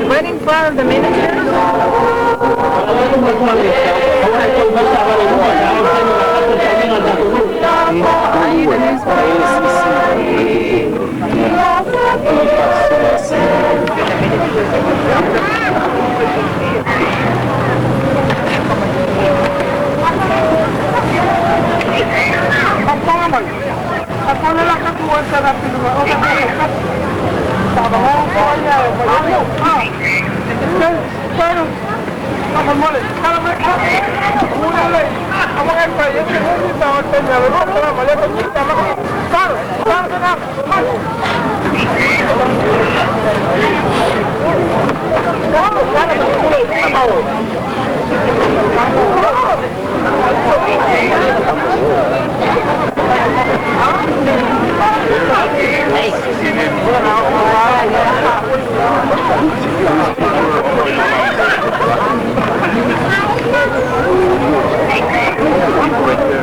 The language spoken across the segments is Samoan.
Right in front of the manager. Are you the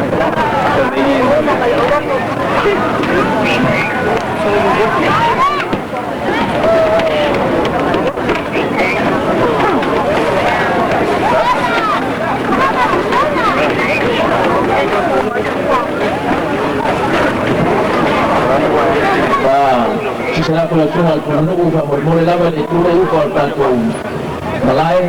faafofoga a le pulenuu faamolemole lava le itu lea i uka o le tatou malae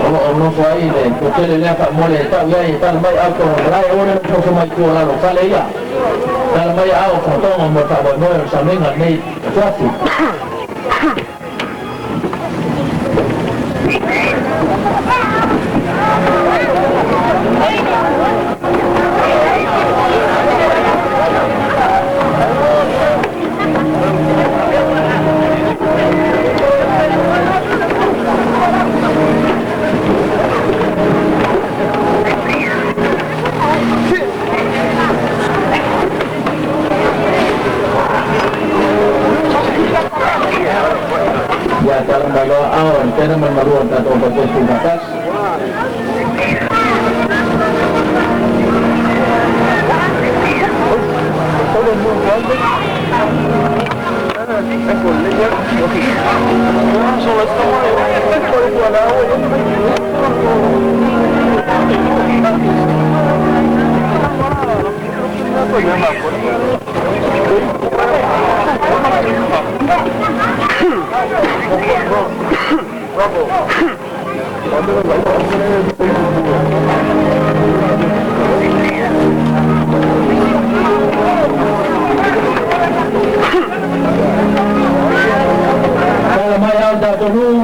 o loo nofo ai le toatele lea faamole e tau iai e tala mai aao totonu o le malae aua le nofonofo mai tua o lalo o fale ia tala mai aao o fonotoga mo le faamoemoe o le saunoaga i lenei afiafi. Ia tala mai loa aao o le tena ma le malua o le tatou Papetu Tuufaatasi. Tala mai ao le tatou nuu,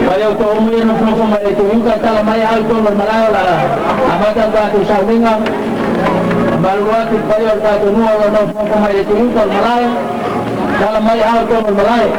mai outou uma ia nofonofo mai le itu i uta, tala mai ao i totonu o le malae o le a amata le tatou sauniga. Malulu atu i le paia o le tatou nuu o lo o nofonofo mai le itu i uta o le malae, tala mai ao i totonu o le malae.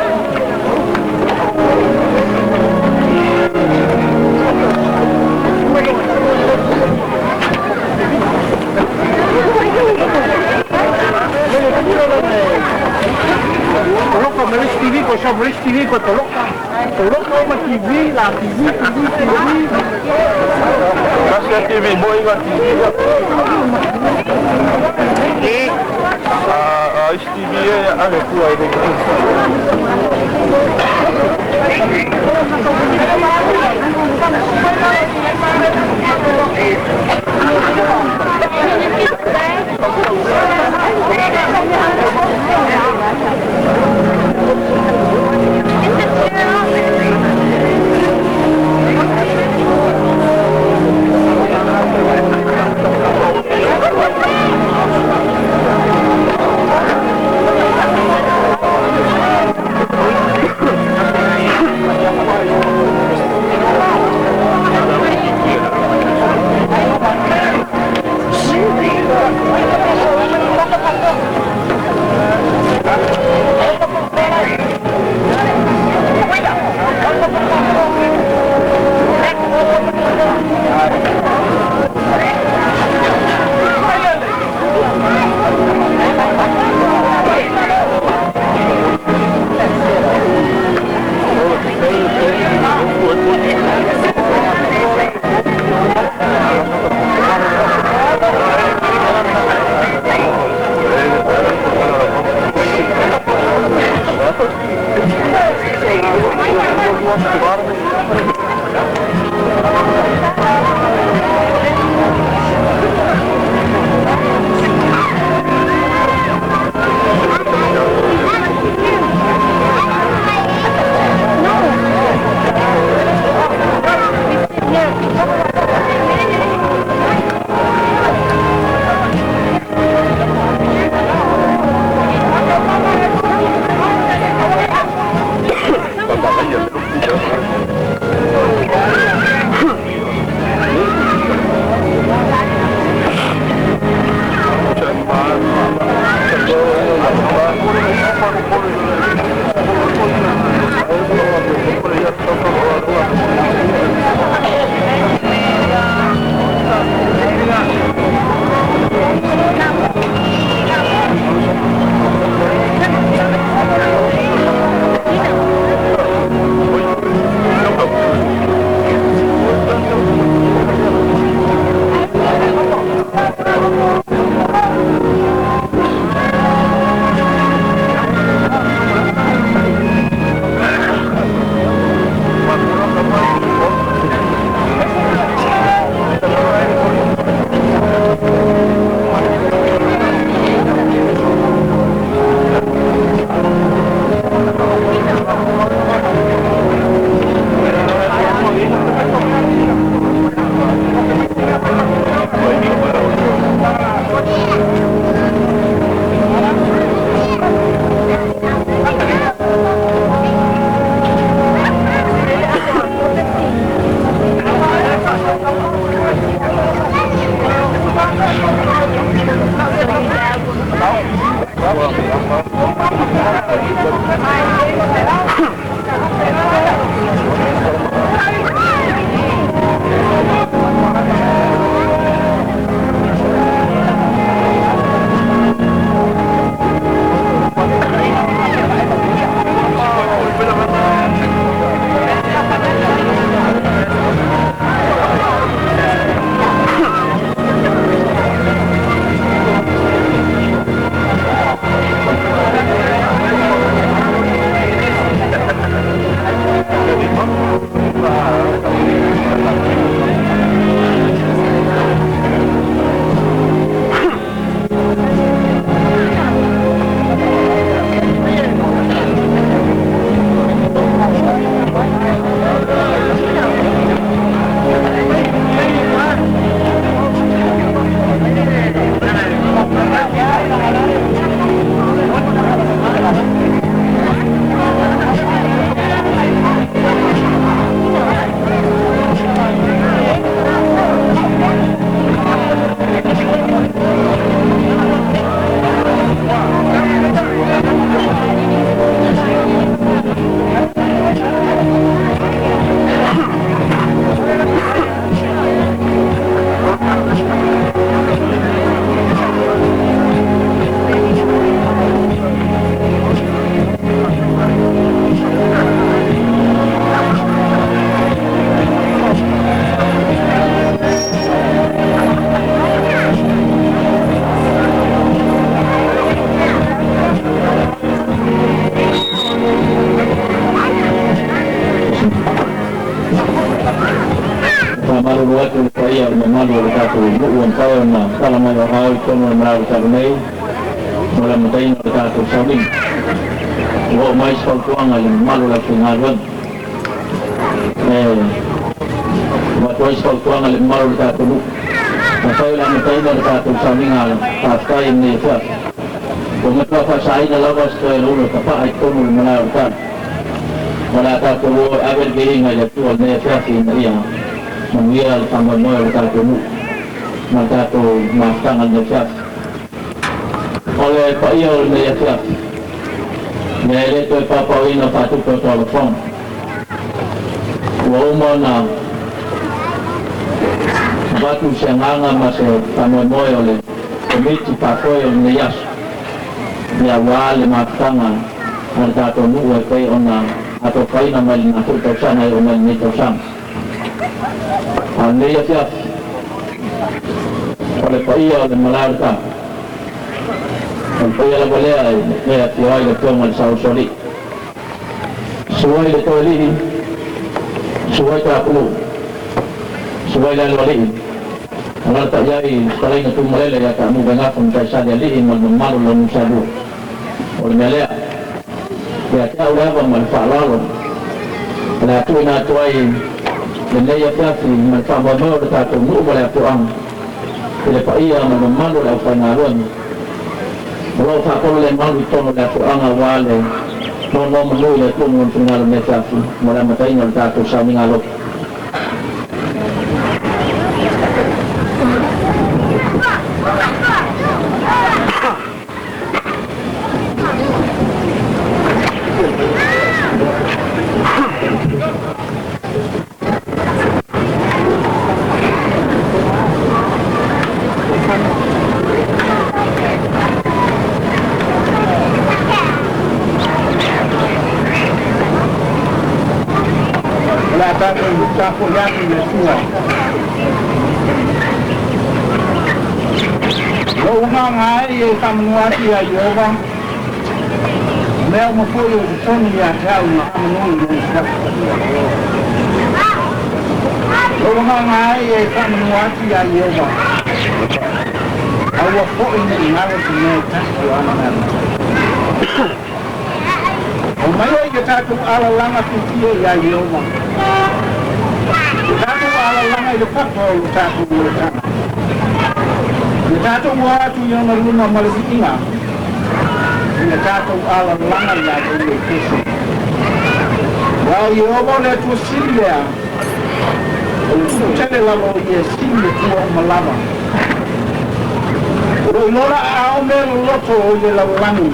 ona tala mai o ao i tonu o le malae o le talu nei mo le amataina o le tatou sauniga. Ua oo mai se fautuaga i le mamalu o le aufaigaluega e avatu ai se fautuaga i le mamalu o le tatou nuu. Afai o le amataina o le tatou sauniga faafetai i lenei afiafi, ua matua faasaina lava se toe aloula tapaa i totonu o le malae o le talu. O le a tatou o e ave le viiga i le Atua i lenei afiafi ina ia manuia le faamoemoe o le tatou nuu ma le tatou mafutaga i lenei afiafi. O le paia o lenei afiafi, mea e le toe paopaoina faatupe o taualofoga. Ua uma ona avatu se agaga ma se faamoemoe o le Komiti Faafoe o lenei aso, aua le mafutaga a le tatou nuu e pei ona atofaina mai lena foi tausaga e oo mai lenei tausaga. A o lenei afiafi, o le paia o le malae o le tapu, o le paia lava lea e afio ai le afioga i le Saosoalii, susu ai le Toelii, susu ai Tapunuu, susu ai le Aloalii, alaalatai ai le fetalaiga Tumalele ia Taamu Vaigafo ma Taisali Alii ma le mamalu o lona Salua. O le mea lea, ia te au le ava ma le faaaloalo, o le a tuuina atu ai lenei afiafi ma le faamoemoe o le tatou nuu ma le afioaga i le paia ma le mamalu o le aufaigaluega o lo o faapolo le malu i totonu o le afioaga aua le nonomanu i le Atua ma lona finagalo i lenei afiafi mo le amataina o le tatou sauniga alofa. O le a tatou tapuai atu i le Atua. Lou agaga e e faamanua atu iā Ieova, o mea uma foi o i totonu ia te au na faamanu i lona suafa paia. Lou agaga e e faamanua atu iā Ieova, aua fo'i ne i galo se mea e tasi o ana mea. O mai ai ia tatou alalaga fiafia iā Ieova. Ia tatou alalaga i le papa o lo tatou olataga. Ia tatou ua atu i ona luma ma le viiga. Ia tatou alalaga iā te ia i kese. Ua o Ieova o le Atua sili lea. O le tupu tele lava o ia e sili atua uma lava. O lo ilola aao mea loloto o i le lalolagi.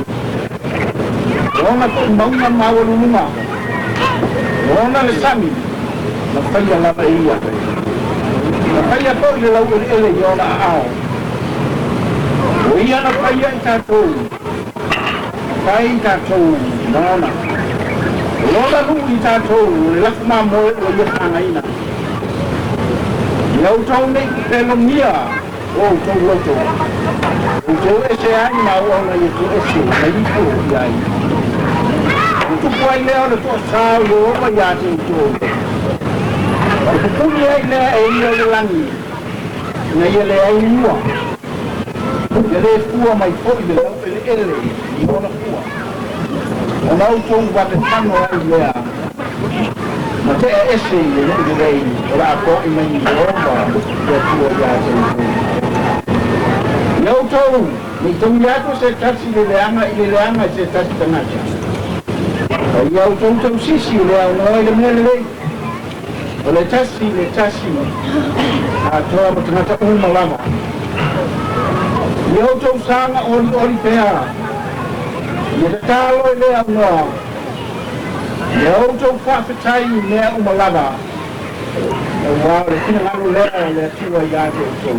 O ona fo'i mauga maualuluga. O ona le sami, na faia lava e ia. Na faia fo'i le laueleele i ona aao. O ia na faia i tatou. Fai i tatou ma ona. O lona nuu i tatou o le lafu mamoe ua ia fagaina. Ia outou nei pelogia o outou loto. Outou ese ai ma auauna ia toese ma ifo i ai. O tupu ai lea o le toasā o Ieova iā te outou. O pupuni ai lea e ia o le lagi, ina ia leai mua. Ia lē fua mai fo'i le laueleele i ona fua. Ona outou vave fago ai lea. Ma tea ese i le nuu lelei o le a fo'i mai i Ieova le Atua iā te outou. Ia outou, nei taui atu se tasi le leaga i le leaga i se tasi tagata. A ia outou tausisi le aunoa i le mea lelei. O le tasi le tasi, atoa ma tagata uma lava. Ia outou saga olioli pea. Ia tatalo i le aunoa. Ia outou faafetai i mea uma lava. Auā o le finagalo lea o le Atua iā te outou.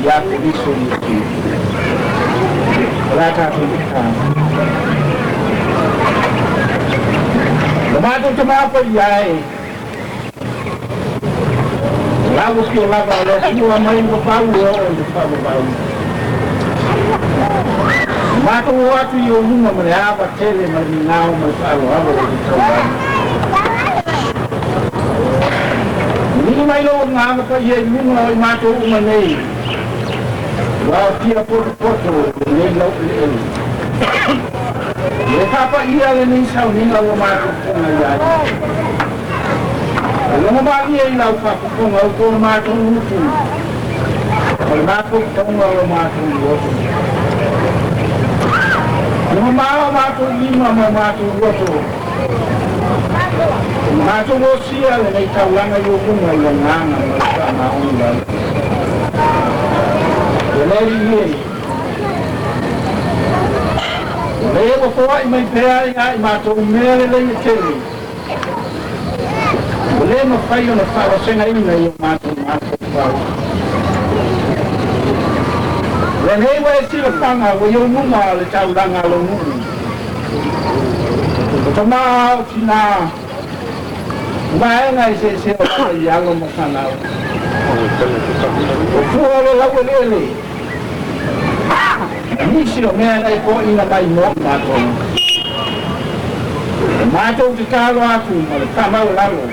Iā Keriso Iesu. O le a tatou tatalo. Lo matou Tamā paia e. O lau afio lava o le Atua mai le vavau e oo i le faavavau. O matou o atu i ou luma ma le ava tele ma le migao ma le faaaloalo e tatau ai. Lii mai lou agaga paia i luga o i matou uma nei. Ua fia potopoto lenei laueleele. Le faapaia lenei sauniga ua matou fofoga i ai. E logomalie i lau faafofoga outou le matou gutu ma le mafaufauga o lo matou loto. E mamao matou lima ma matou loto. Matou osia lenei taulaga i ou luga i le agaga ma le faamaoni lava. Le Alii e, o lē ua foaʻi mai pea ia i matou mea lelei e tele. Ua lē mafai ona faavasegaina i o matou mafaufau. Lenei ua e silafaga ua i ou luma le taulaga a lou nuu. O tamā o tinā, vaega eseese o lava i alo ma fanau. O fua o le laueleele. Nisi o mea na e foaʻina mai mo i matou. O matou tatalo atu ma le faamaualalo.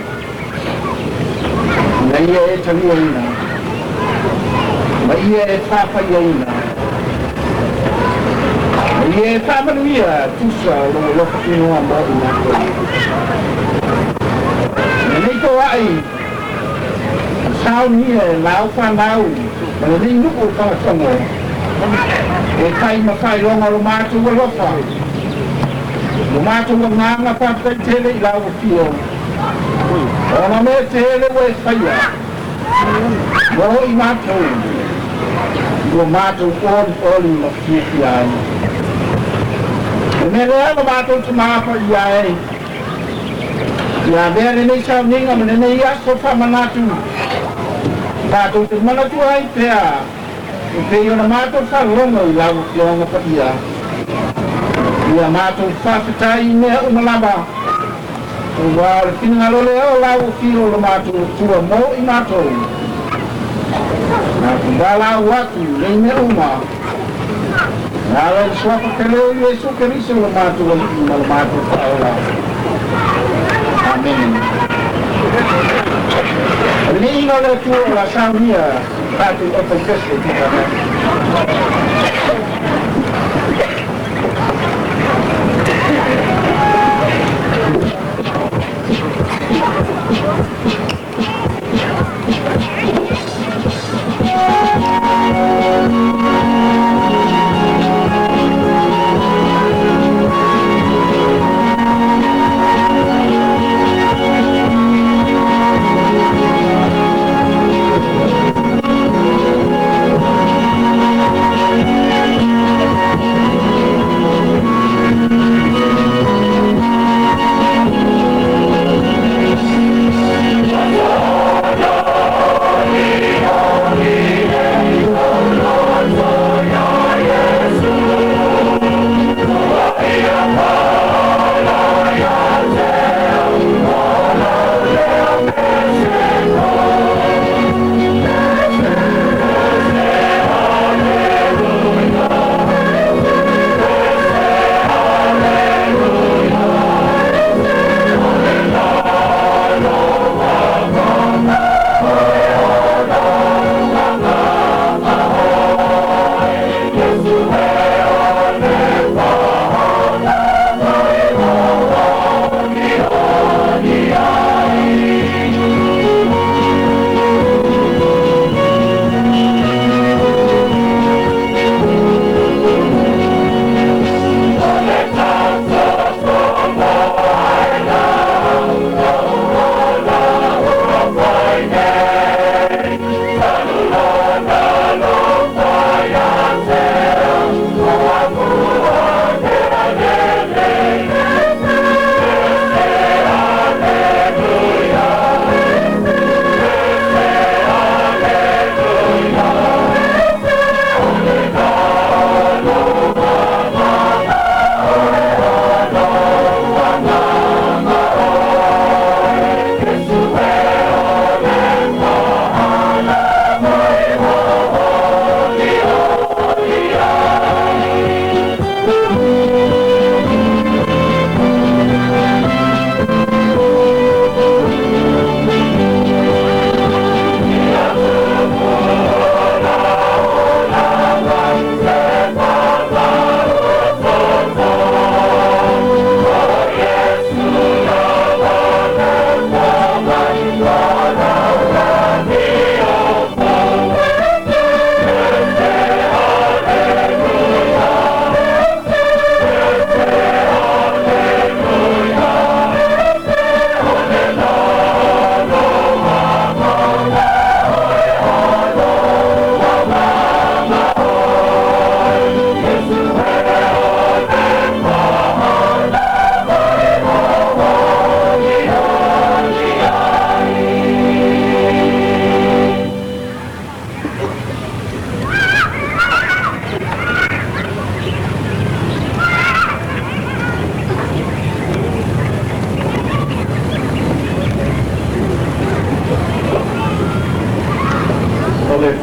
Ina ia e taliaina. Ma ia e faapaiaina. Ma ia e faamanuia tusa o lou alofa tunoa mo i matou. Lenei toaʻi, saunia e lau fanau ma lenei nuu o Fagatogo. E fai ma faailoga o lo matou alofa. Lo matou agaga faafetai tele i lau afio. Ona mea tele ua e faia. Mo i matou. Ua matou olioli ma fiafia ai. Le mea lea lo matou tamapaia ai. Ia avea lenei sauniga ma lenei aso faamanatu. Tatou te manatua ai pea. E pei ona matou faalogo i lau afioga paia. Ia matou faafetai i mea uma lava. Ua o le finagalo lea o lau afio lo matou Atua mo i matou. Matou valaau atu nei mea uma. Ala i le suafa pele o Iesu Keriso lo matou Alii ma lo matou Faaola. Amene. O le viiga o le Atua o le a saunia tatou ofaipese tufaatasi.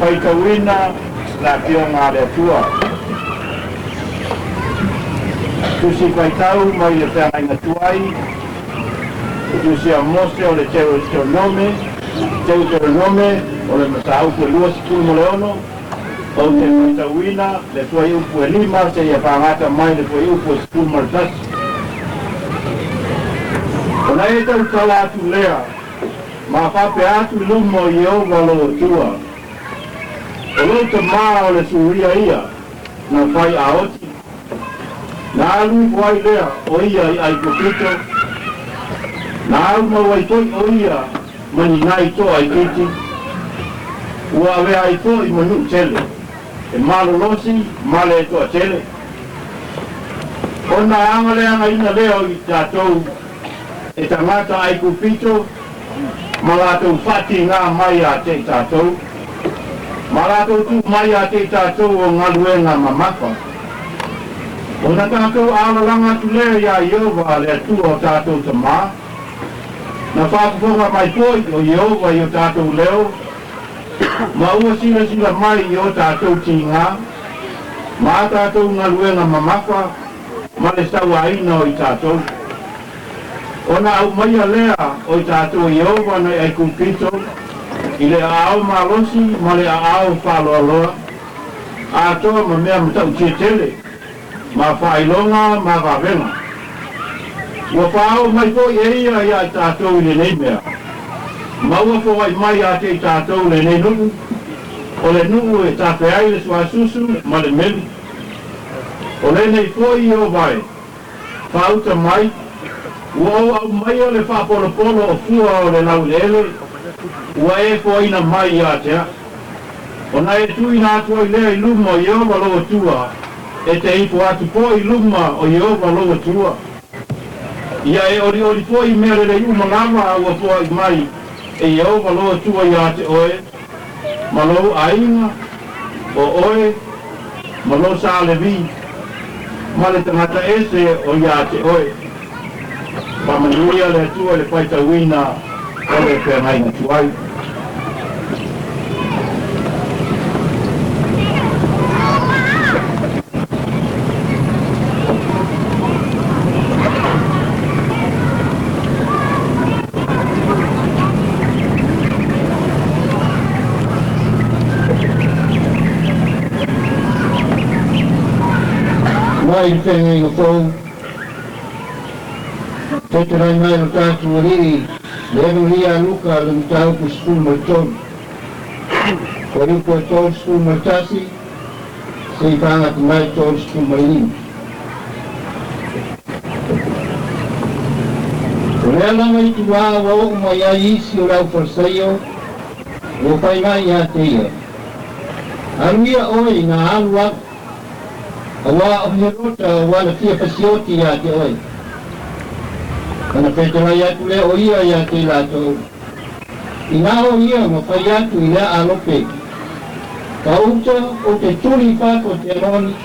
Faitauina le Afioga a le Atua. Tusi faitau mai le Feagaiga Tuai, Tusi a Mose o le Teuteronome, Teuteronome o le Mataupu e 26, ou te faitauina le fuaiupu e 5 seia fagata mai le fuaiupu e 11. Ona e tautala atu lea, ma faapea atu i luma o Ieova lou Atua. O lou tamā o le Suria ia, na fai aoti. Na alu ifo ai lea o ia i Aikupito, na aumau ai foi o ia ma ni nai toa itiiti, ua avea ai foi ma nuu tele, e malolosi ma le toatele. Ona agaleagaina lea o i tatou e tagata Aikupito ma latou faatigā mai ia te i tatou, ma latou tuu mai ia te i tatou o galuega mamafa. Ona tatou alalaga atu lea iā Ieova le Atua o tatou tamā, na faafofoga mai foi o Ieova i o tatou leo, ma ua silasila mai i o tatou tigā, ma a tatou galuega mamafa, ma le sauaina o i tatou. Ona aumaia lea o i tatou e Ieova nai Aikupito i le aao malosi ma le aao faaloaloa, atoa ma mea matautia tele, ma faailoga ma vavega. Ua faaoo mai foi e ia iā i tatou i lenei mea, ma ua foai mai ia te i tatou lenei nuu, o le nuu e tafe ai le suasusu ma le meli. O lenei foi Ieova e, faauta mai, ua ou aumaia le faapolopolo o fua o le laueleele, ua e foaina mai ia te au. Ona e tuuina atu ai lea i luma o Ieova lou Atua, e te ifo atu foi i luma o Ieova lou Atua. Ia e olioli foi i mea lelei uma lava ua foai mai e Ieova lou Atua ia te oe, ma lou aiga, o oe, ma lou sa Levi, ma le tagata ese o ia te oe. Faamanuia le Atua i le faitauina o le Feagaiga Tuai. Mai le Feagaiga Fou, Fetalai mai lo tatou Alii, le Evalia a Luka le mataupu 13. Fuaiupu e 31, seia fagata mai 35. O lea lava itulā ua oo mai ai isi o le Aufalesaio, ua fai mai ia te ia, Alu ia oe ina alu aku, auā o Herota ua na fia fasioti ia te oe. Ona fetalai atu lea o ia ia te i latou, Inā o ia ma fai atu i lea alope, Ka uta ou te tuli i fafo o te anoni,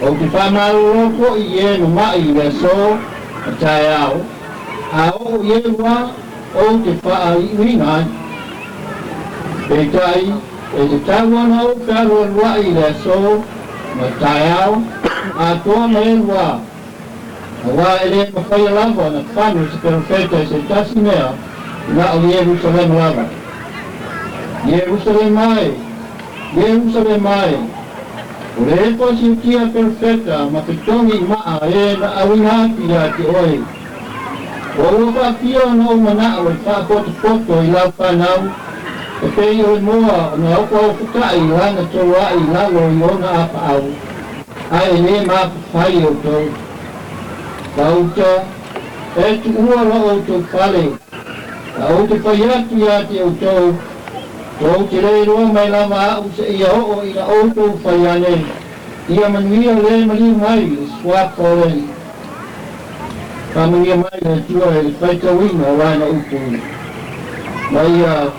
ou te faamalolo foi i e na ma'i i le aso ma taeao, a oo i e wā ou te faaiuina ai. Peitai, e tatau ana ou fealualua'i i le aso ma taeao, atoa ma e wā, auā e lē mafaia lava ona fano se perofeta i se tasi mea na o Ierusalema lava. Ierusalema e! Ierusalema e! O le e fasiutia perofeta ma fetogi i maa e na auina atu ia te oe. O ua faafia ona ou manao e faapotopoto i lau fanau, e pei o le moa ona ofaofota'i lana toloa'i i lalo i ona apaau, ae e lē mafafai outou. Gauta, e tuua lo outou fale, a ou te fai atu ia te outou, tou te le iloa mai lava a'u seia oo ina outou fai ane, Ia manuia le maliu mai i le suafa o le Alii. Faamanuia mai le Atua i le faitauina o lana upu, ma ia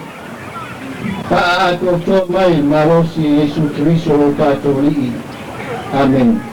faaatoatoa mai le malosi e Iesu Keriso lo tatou Alii. Amene.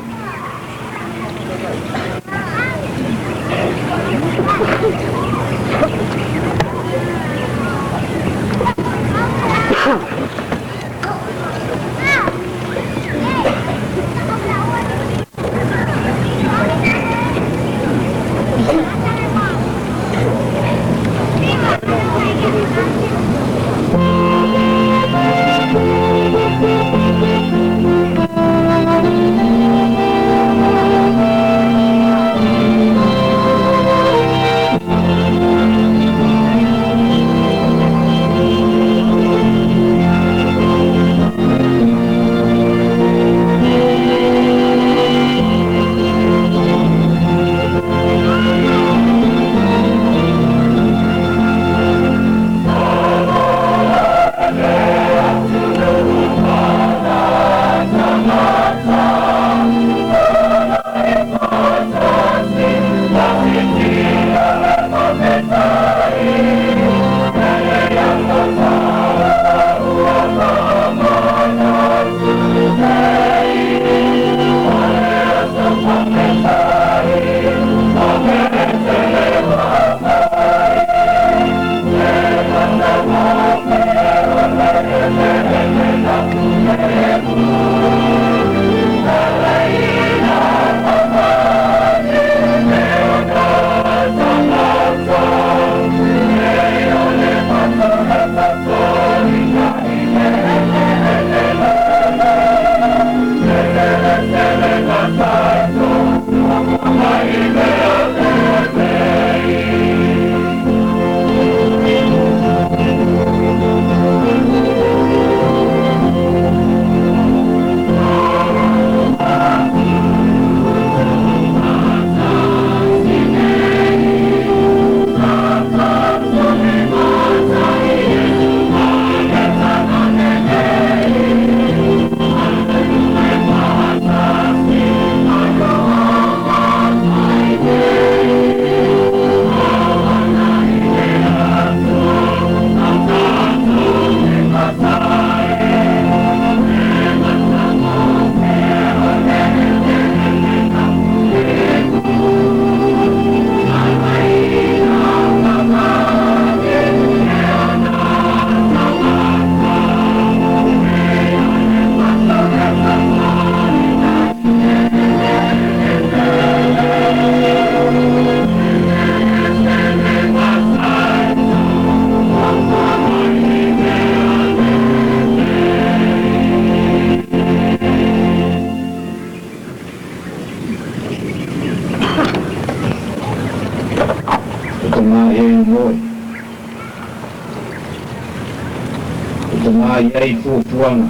tama i ai fuafuaga,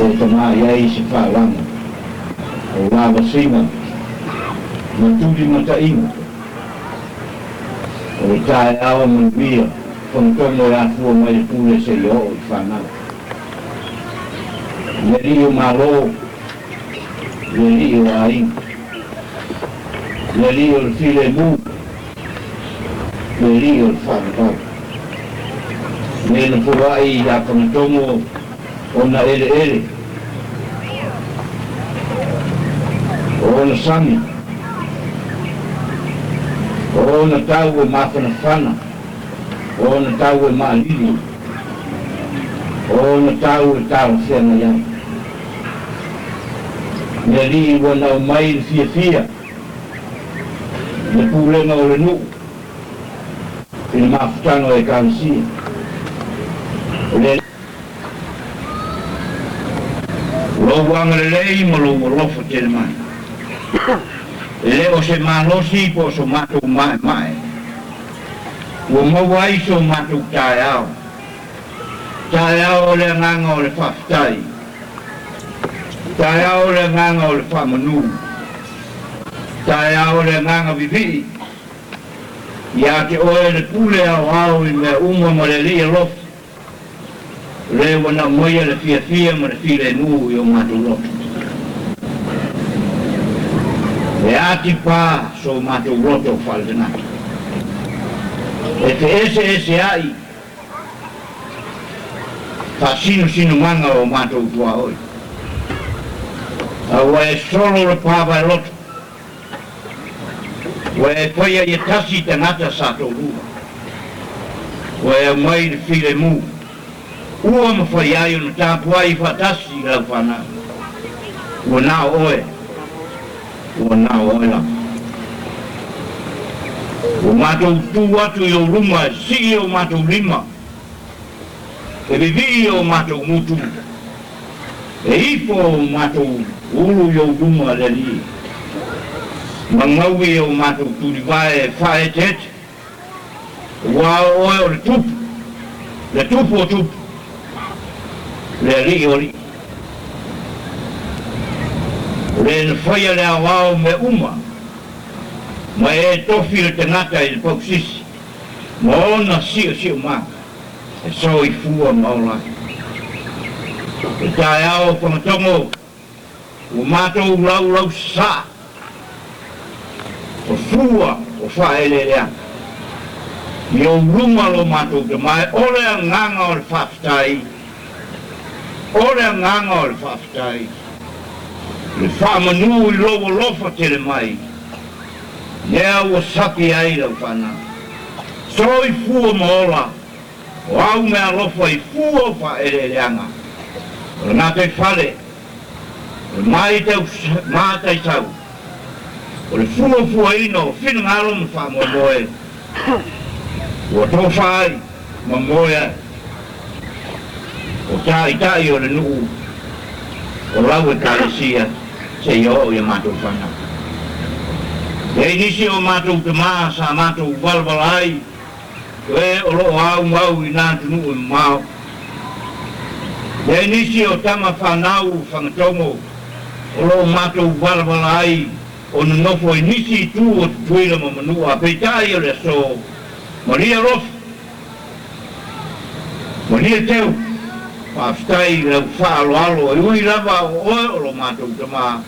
e tama i ai se faalaga, o lavasiga ma tulimataʻiga o le taeao manuia fagatogo e afua mai le pule seia oo i fanau. Le alii o malo, le alii o aiga, le alii o le filemu, le alii o le faavavau, le na foai ia Fagatogo ona eleele, o ona sami, o ona tau e mafanafana, o ona tau e maalili, o ona tau e talafeagai ai. Le alii ua na aumai le fiafia, le pulega o le nuu, i le mafutaga o Ekalesia. O le Lou agalelei ma Lou alofa tele mai. E le o se malosi po o so matou maemae ua maua ai so matou taeao, taeao o le agaga o le faafetai, taeao o le agaga o le faamanu, taeao o le agaga vivii ia te Oe le pule aoao i mea uma ma le Alii alofa, le ua na aumaia le fiafia ma le filemu i o matou loto. E atipa so matou loto faaletagata, e feeseeseai faasinosinumaga o matou tuaoi, a ua e solo le pavae loto, ua e faia ia tasi tagata sa toalua, ua e aumai le filemu, ua mafai ai ona tapuai faatasi i lau fanau. Ua na o oe, ua na o oe lava. Ua matou tu atu i ou luma e sii o matou lima, e vivii o matou gutu, e ifo o matou ulu i ou luma le Alii, ma gaui o matou tulivae e faaeteete, aua o oe o le Tupu, le Tupu o tupu, le Alii o alii. O le na faia le aoao o mea uma, ma e tofi le tagata i le pausisi ma ona siosiomaga e soifua ma ola ai. Le taeao o Fagatogo ua matou laulau sasaa o fua o faaeleeleaga i ou luma lo matou tamae, o le agaga o le faafetai, o le agaga o le faafetai, le faamanu i lou alofa tele mai, lea ua sapi ai lau fanau. Soifua ma ola, o au meaalofa i fua o faaeleeleaga, o le gataifale, o le mataisau, o le fuafuaina o finagalo ma faamoemoe, ua tofa ai ma moe ai o taitai o le nuu o lau Ekalesia seia oo i a matou fanau. E ai nisi o matou tamā sa matou valavala ai e o loo aumau i nā atunuu e mamao. E ai nisi o tama fanau Fagatogo o loo matou valavala ai o nonofo i nisi itu o Tutuila ma Manua, peitai o le aso Malia alofa, Malia teu, faafetai i lau faaaloalo e ui lava o oe o lo matou tamā,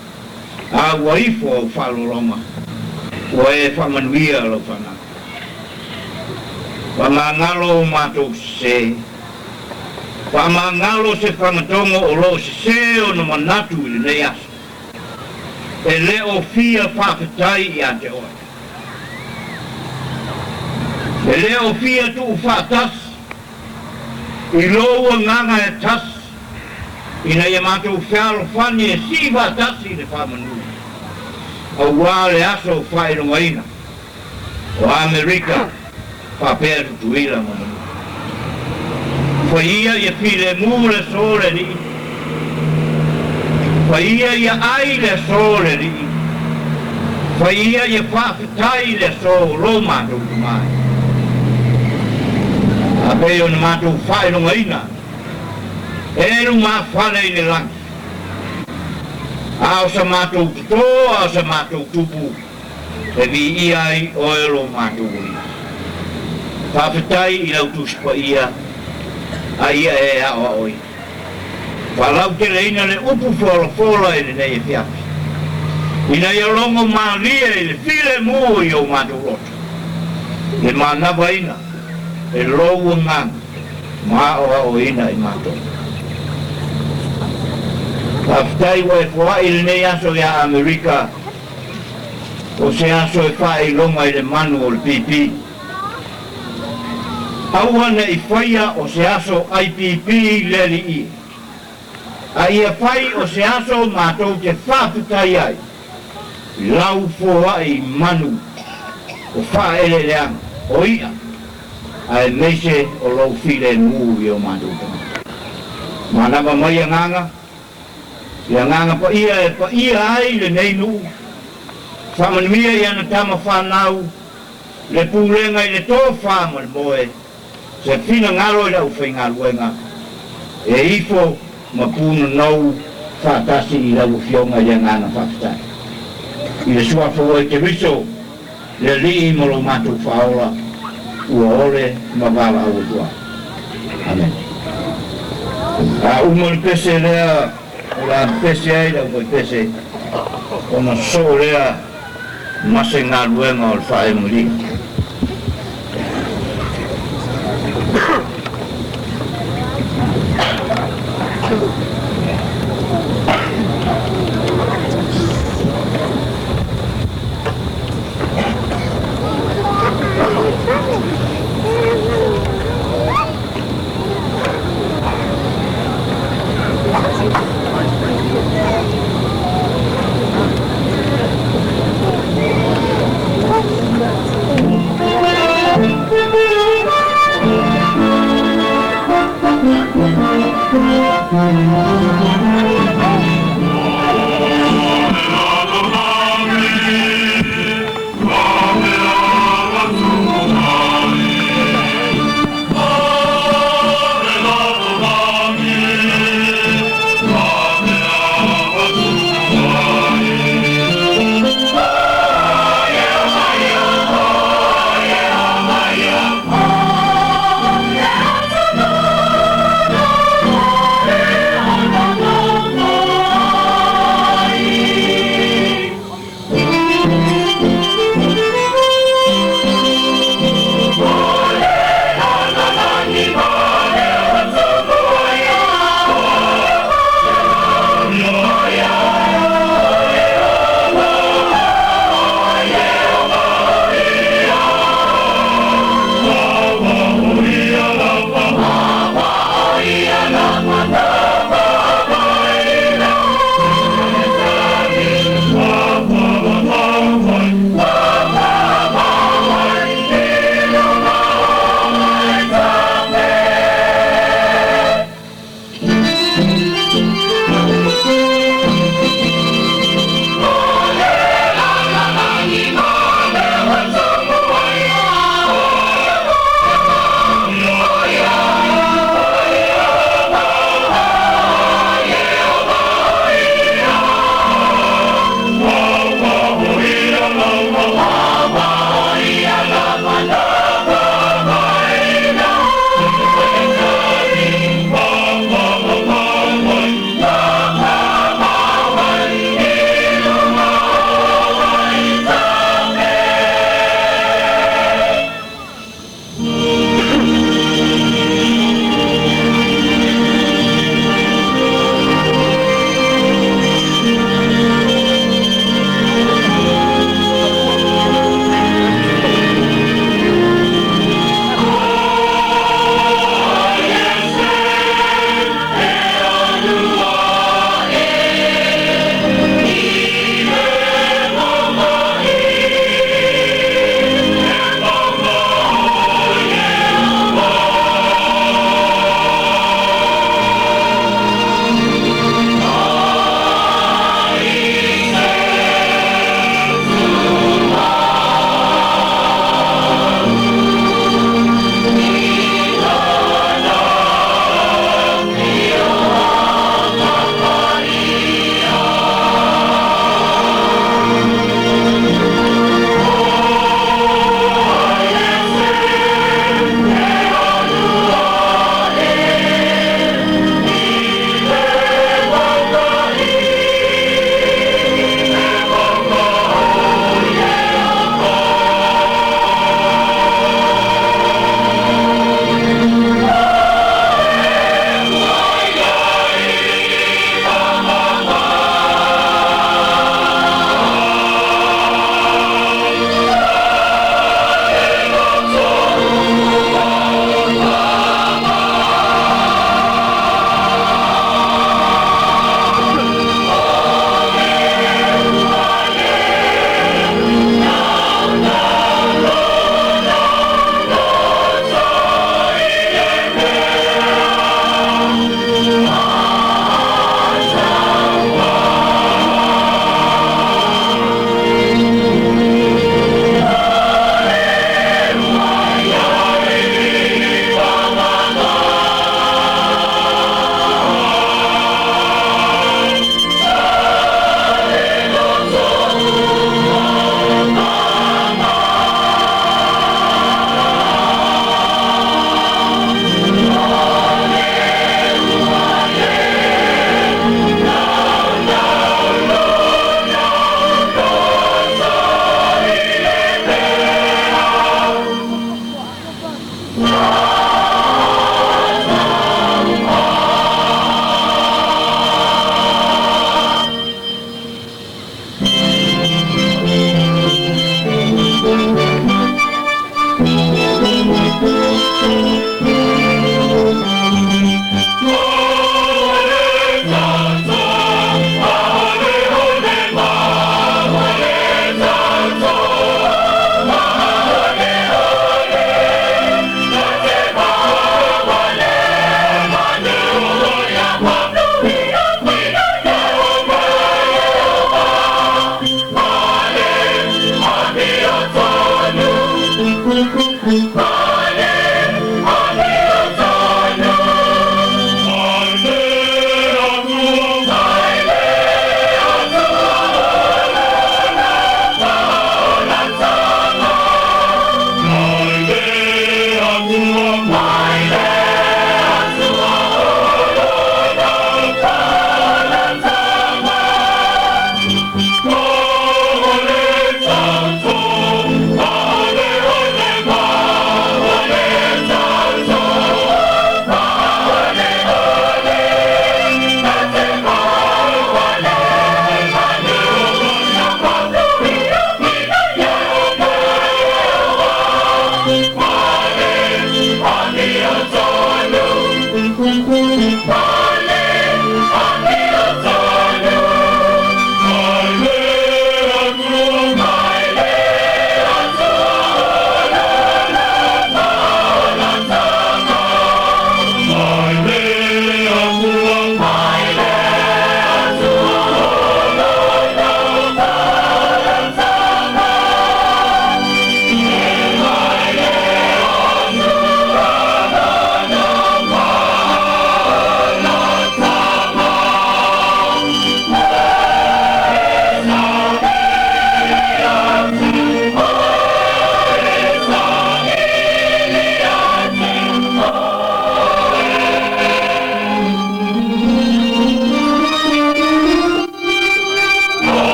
a ua ifo au faaaloaloga, ua e faamanuia lau fanau. Faamagalo o matou sesē, faamagalo se Fagatogo o loo sesē ona manatu i lenei aso, e le o fia faafetai ia te oe. E le o fia tuufaatasi i lou agaga e tasi ina ia matou fealofani e sii faatasi i le faamanu, auā le aso faailogaina o Amerika faapea Tutuila ma Manua. Faia ia filemu le aso le Alii, faia ia ai le aso le Alii, faia ia faafetai le aso o lo matou Tama. A pei ona matou faailogaina e lumafale i le lagi, a o sa matou totō, a o sa matou tupu e viia ai oe lo matou alii. Faafetai i lau Tusi Paia a ia e aoaoina. Faalauteleina le upu folafola i lenei afiafi, ina ia logo malie i le filemu i o matou loto, le manavaina e lou agaga ma aoaoina i matou. Faafetai ua e foa'i lenei aso iā Amerika, o se aso e faailoga i le manu o le pipi. Aua ne'i faia o se aso aipipi le alii, a ia fai o se aso matou te faafetai ai lau foa'i manu o faaeleeleaga o i'a, aemaise o lou filemu i o matou tagata. Manava mai agaga le agaga paia e paia ai lenei nuu. Faamanuia i ana tama fanau, le pulega i le tofā ma le moe, se finagalo i le aufaigaluega e ifo ma punonou faatasi i lau Afioga i le agaga faafetai. I le suafa o Keriso le Alii ma lo matou Faaola, ua ole ma valaau atu ai. Amene. A uma le pese lea o le a pese ai le aufaipese, ona soo lea ma se galuega o le faaemalia.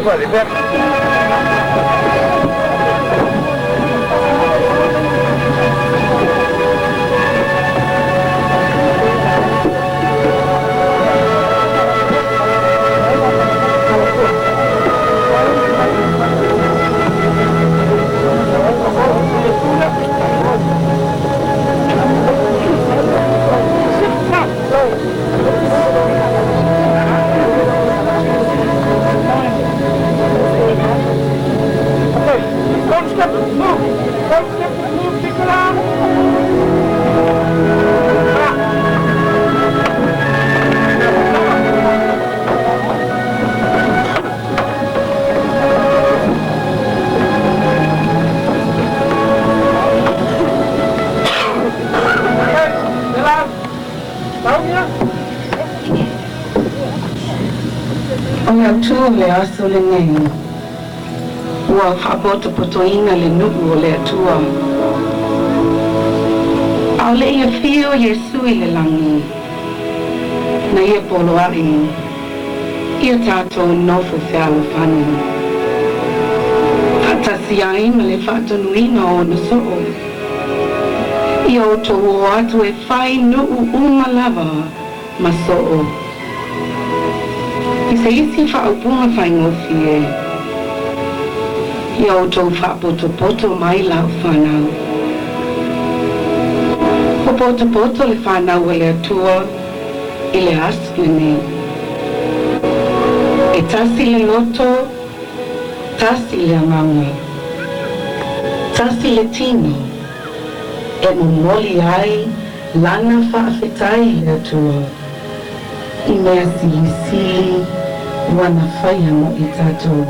O le autū o le aso lenei, ua faapotopotoina le nuu o le Atua. A o le i afio Iesu i le lagi, na ia poloai, ia tatou nofo fealofani. Faatasi ai ma le faatonuina o ona soo. Ia outou o atu e fai nuu uma lava ma soo. I se isi faaupuga faigofie, ia outou faapotopoto mai lau fanau. Ua potopoto le fanau a le Atua i le aso lenei. E tasi le loto, tasi le agaga, tasi le tino, e momoli ai lana faafetai i le Atua i mea silisili ua na faia mo i tatou.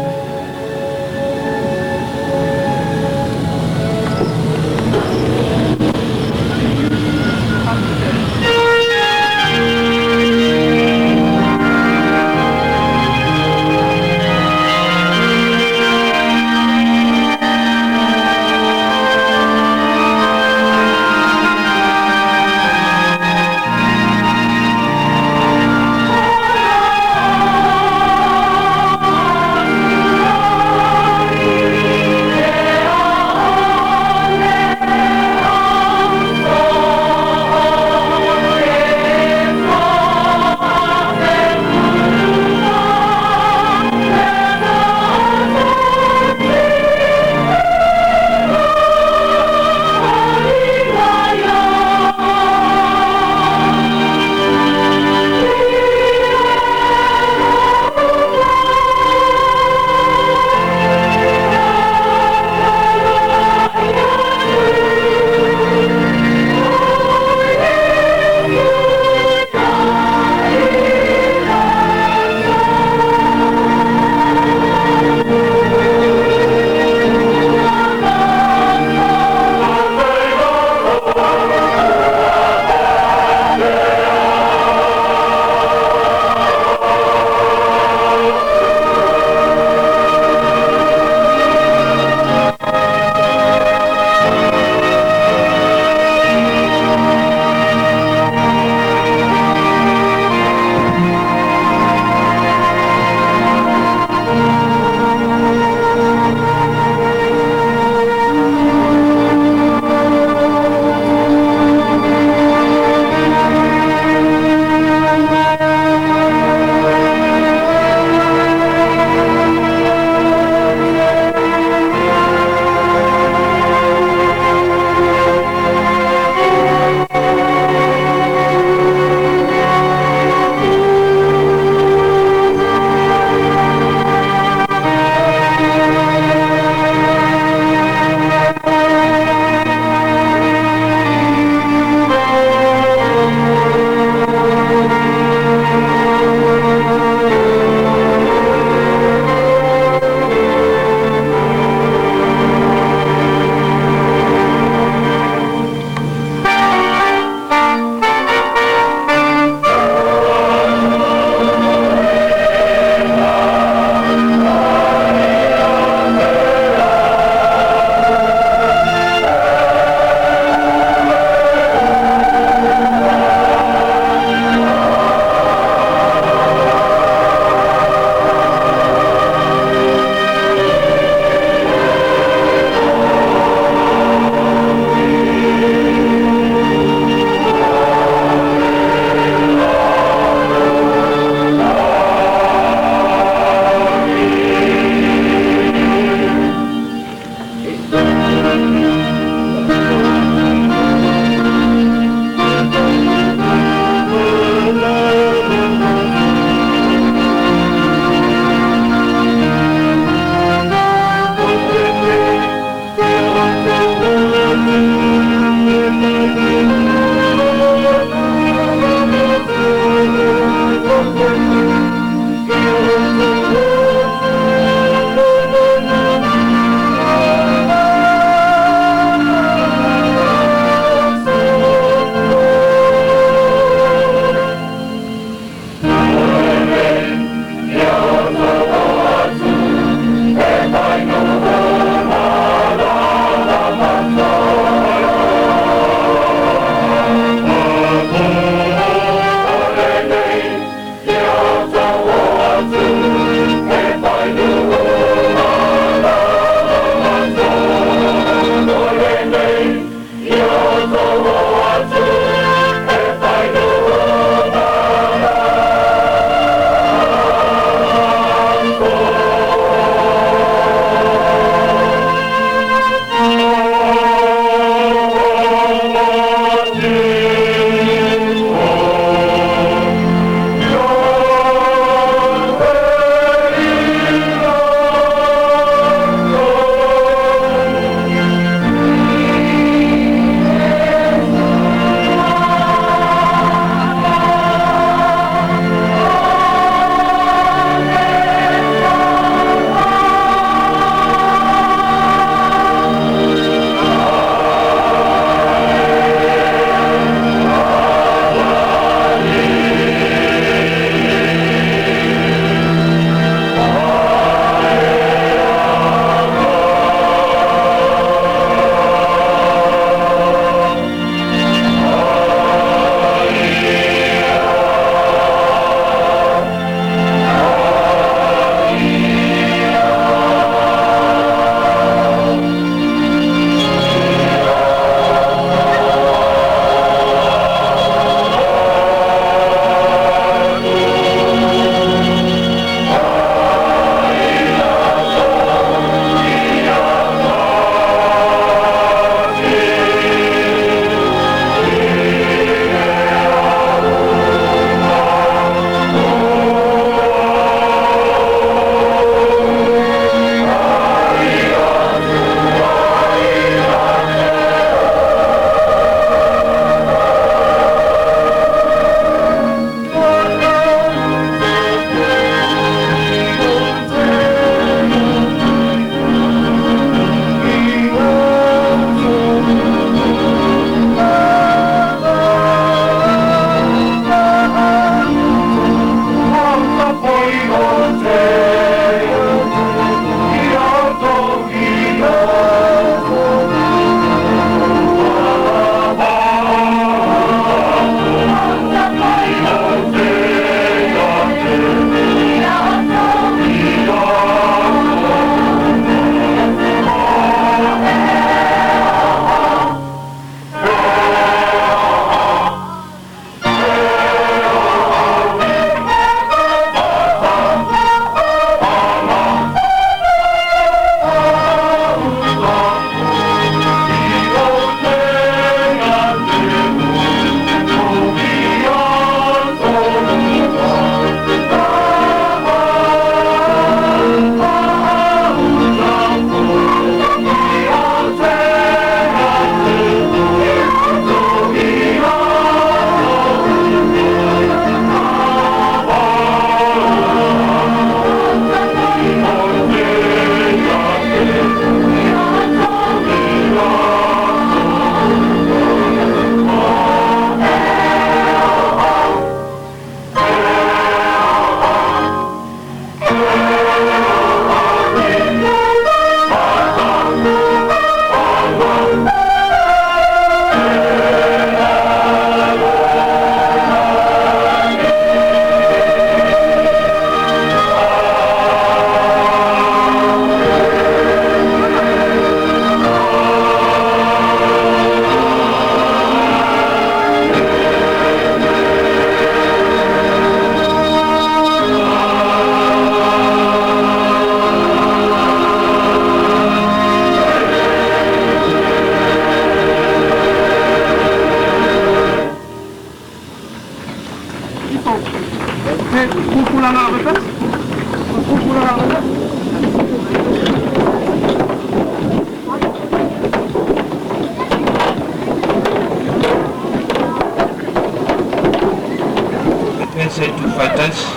Pese tuufaatasi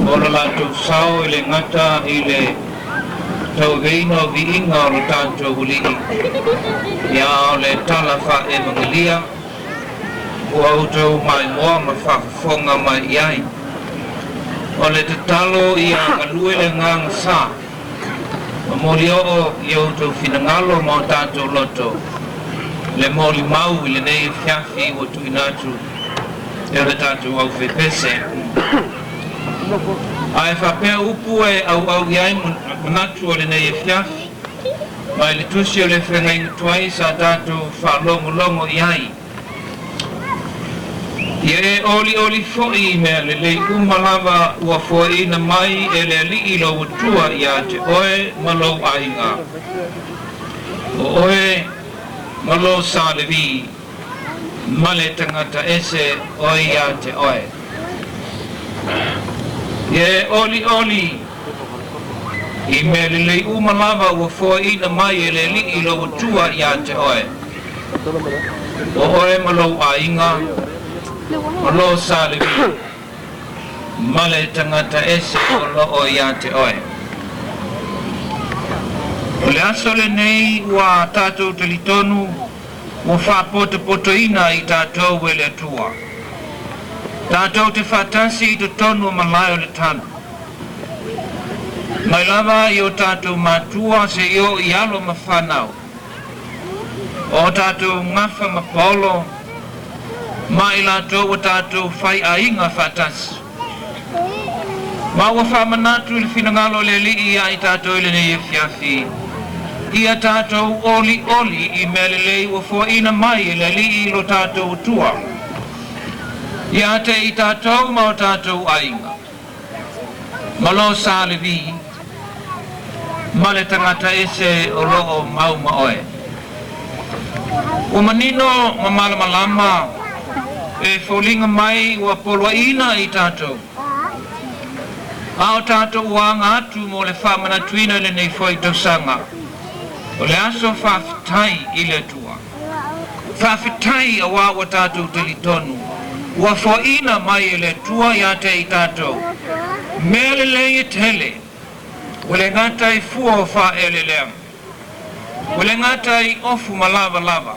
mo lo latou sao e le gata i le tauaveina o viiga o lo tatou Alii, ia a o le tala faaevagelia ua outou maimoa ma faafofoga mai i ai. O le tatalo ia galue le agaga sa, momoli oo i outou finagalo ma o tatou loto le molimau i lenei afiafi ua tuuina atu e le tatou aufaipese. Ae faapea upu e auau i ai manatu o lenei afiafi, mai le tusi o le Feagaiga Tuai sa tatou faalogologo i ai. Ia e olioli foi i mea lelei uma lava ua foaiina mai e le Alii lou Atua ia te oe ma lou aiga, o oe ma lo sa Levi, ma le tagata ese o ia te oe. Ia e olioli i mea lelei uma lava ua foaiina mai e le Alii lou Atua ia te oe, o oe ma lou aiga, ma lo sa Levi, ma le tagata ese o loo ia te oe. O le aso lenei ua tatou talitonu ua faapotopotoina i tatou e le Atua. Tatou te faatasi i totonu o malae o le tanu. Mai lava i o tatou matua seia oo i alo ma fanau. O tatou gafa ma paolo ma i latou ua tatou faiaiga faatasi. Ma ua faamanatu i le finagalo o le Alii ia i tatou i lenei afiafi, ia tatou olioli i mea lelei ua foaiina mai e le Alii lo tatou Atua, ia te i tatou ma o tatou aiga, ma lo sa Levi, ma le tagata ese o loo mau ma oe. Ua manino ma malamalama e foliga mai ua poloaiina i tatou, a o tatou ua aga atu mo le faamanatuina i lenei foi tausaga o le aso faafetai i le Atua. Faafetai auā ua tatou talitonu ua foaiina mai e le Atua ia te i tatou mea lelei e tele, ua le gata i fua o faaeleeleaga, ua le gata i ofu ma lavalava,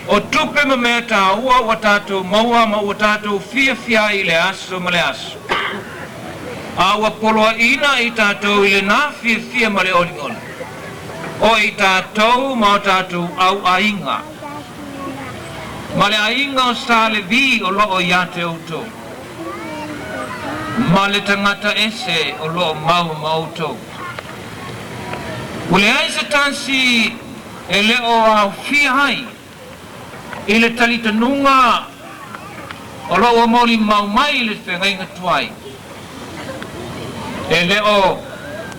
o tupe ma mea tāua ua tatou maua ma ua tatou fiafia ai i le aso ma le aso, a ua poloaiina i tatou i lenā fiafia ma le olioli, o i tatou ma o tatou auaiga, ma le aiga o sa Levi o loo ia te outou, ma le tagata ese o loo mau ma outou. Ua leai se tasi e le o aofia ai i le talitonuga o lo ua molimau mai i le feagaiga tuai, e le o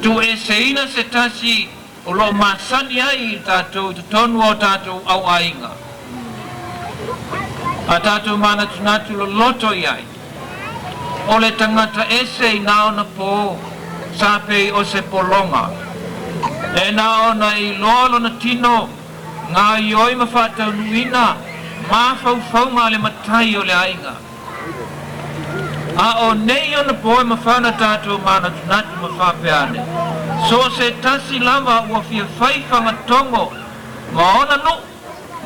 tuueseina se tasi o lo o masani ai i tatou i totonu o tatou auaiga, a tatou manatunatu loloto i ai, o le tagata ese i na ona pō sa pei o se pologa, e na ona iloa lona tino gaoioi ma faataunuuina mafaufauga a le matai o le aiga. A o nei ona pō e mafai ona tatou manatunatu ma faapea ane, so o se tasi lava ua fia fai fagatogo ma ona nuu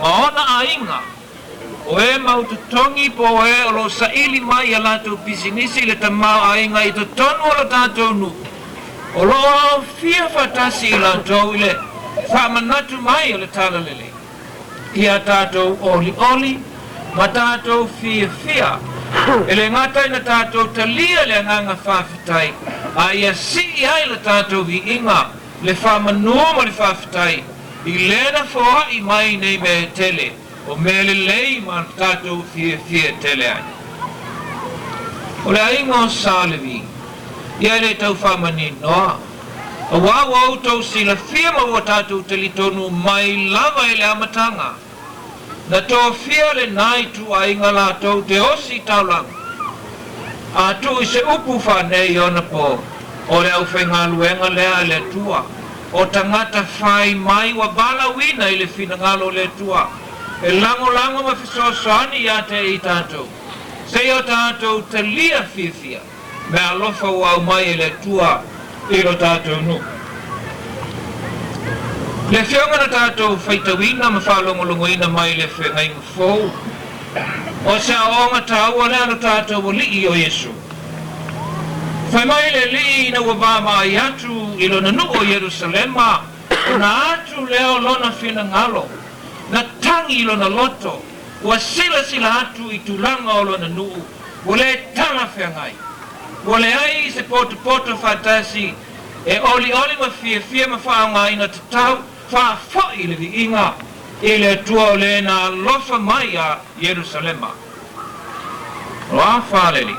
ma ona aiga, o e mau totogi po o e o lo o saili mai i a latou pisinisi i le tamaoaiga i totonu o lo tatou nuu, o lo o aofia faatasi i latou i le faamanatu mai o le Talalelei ia tatou olioli ma tatou fiafia, e le gata ina tatou talia le agaga faafetai, a ia sii ai le tatou viiga, le faamanu ma le faafetai i lena foai mai nei mea e tele, o mea lelei ma tatou fiafia tele ai. O le aiga o sa Levi, ia e le tau faamaninoa, auā ua outou silafia ma ua tatou talitonu mai lava i le amataga, na tofia lenā ituaiga latou te osi taulaga. A tuu i se upu faaneionapo, o le aufaigaluega lea a le Atua, o tagata fai mai ua valaauina i le finagalo o le Atua e lagolago ma fesoasoani ia te i tatou, seia o tatou talia fiafia meaalofa ua aumai e le Atua i lo tatou nuu. Le afioga na tatou faitauina ma faalogologoina mai le Feagaiga Fou, o se aoaoga taua lea a lo tatou Alii o Iesu. Fai mai le Alii ina ua vaavaai atu i lona nuu o Ierusalema, ona atu lea o lona finagalo, na tagi i lona loto, ua silasila atu i tulaga o lona nuu, ua le talafeagai. Ua leai se potopoto faatasi e olioli ma fiafia ma faaaogaina tatau faafoi le viiga i le Atua o le na alofa mai iā Ierusalema. O a faaleli?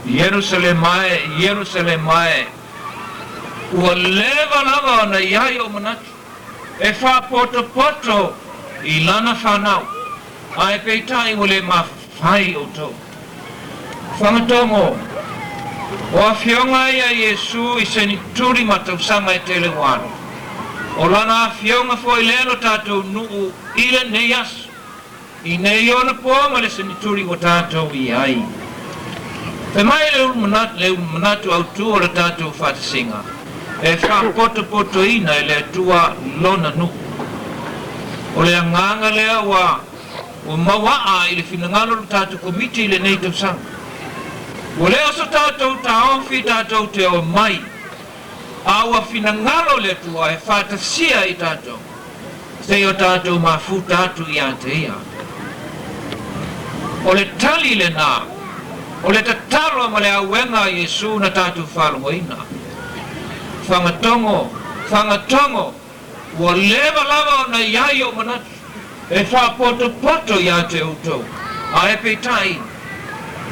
Ierusalema e, Ierusalema e, ua leva lava ona i ai ou manatu e faapotopoto i lana fanau, ae peitai ua le mafai outou. Fagatogo, o afioga ia Iesu i senituli ma tausaga e tele ua alu. O lana afioga foi lea lo tatou nuu i lenei aso, i nei ona po ma le senituli ua tatou i ai. Fai mai le le manatu autu o le tatou faatasiga, e faapotopotoina e le Atua lona nuu. O le agaga lea ua Ua mauaa i le finagalo o le tatou Komiti i lenei tausaga. Ua le o so tatou taofi tatou te omai, a ua finagalo le Atua e faatasia i tatou, seia o tatou mafuta atu ia te Ia. O le tali lena o le tatalo ma le auega a Iesu na tatou faalogoina. Fagatogo, fagatogo! Ua leva lava ona i ai ou manatu e faapotopoto ia te outou, ae peitai,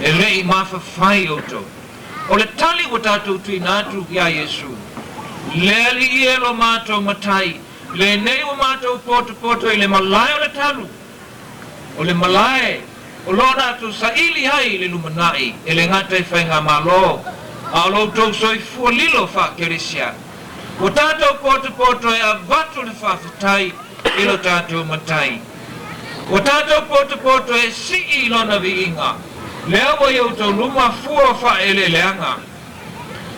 e le i mafafai outou. O le tali ua tatou tuuina atu iā Iesu, Le Alii e lo matou Matai, lenei ua matou potopoto i le malae o le talu, o le malae o lo o latou saili ai i le lumanai e le gata i faigamalo, a o lo outou soifua lilo faa-kerisiano. Ua tatou potopoto e avatu le faafetai i lo tatou Matai. Ua tatou potopoto e sii i lona viiga, lea ua i outou luma fua o faaeleeleaga.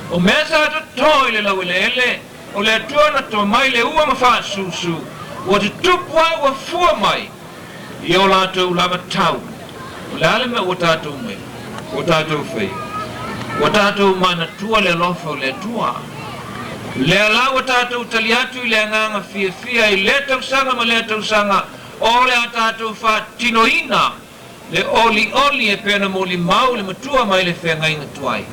O mea sa totō i le laueleele, o le Atua na to mai le ua ma faasusu, ua tutupu a ua fua mai i o latou lava tau. O le a le mea ua tatou mea, ua tatou faia? Ua tatou manatua le alofa o le Atua. Lea la ua tatou tali atu i le agaga fiafia i lea tausaga ma lea tausaga o le a tatou faatinoina le olioli e pei ona molimau le matua mai le feagaiga tuai.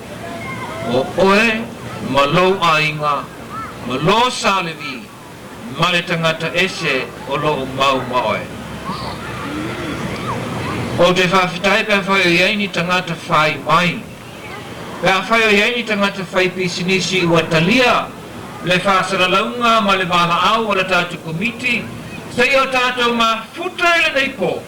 O oe ma lou aiga ma lo sa Levi ma le tagata ese o lo o mau ma oe. Ou te faafetai pe afai o i ai ni tagata fai mai, pe afai o i ai ni tagata fai pisinisi ua talia le faasalalauga ma le valaau a le tatou Komiti seia o tatou mafuta i lenei po,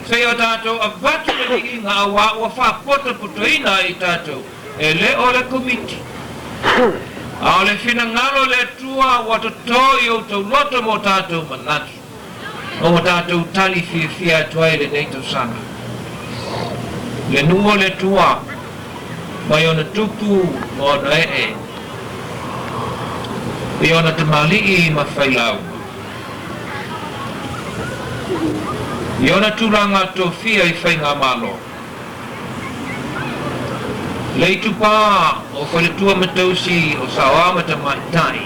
seia o tatou avatu le viiga auā ua faapotopotoina ai i tatou e le o le Komiti. A o le finagalo o le Atua ua totō i outou loto ma o tatou manatu, ma ua tatou tali fiafia atu ai i lenei tausaga. Le nuu o le Atua, mai ona tupu ma ona ee, i ona tamalii ma failauga, i ona tulaga tofia i faigamalo. Le itupa o faletua ma tausi o saoa ma tamaitai,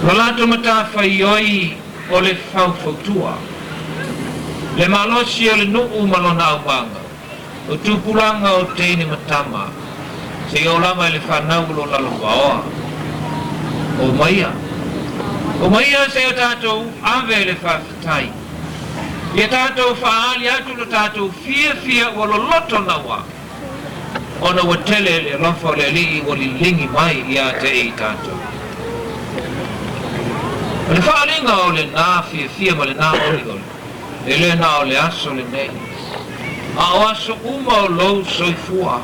ma latou matafaioi o le faufautua, le malosi o le nuu ma lona aumaga, o tupulaga o teine ma tama, seia oo lava i le fanau o lo lalo vaoa. Omaia, omaia seia tatou ave le faafetai. Ia tatou faaali atu lo tatou fiafia ua loloto naua, ona ua tele le alofa o le Alii ua liligi mai ia te i tatou. O le faaaliga o lenā fiafia ma lenā olioli, e le na o le aso lenei. A o aso uma o lou soifua.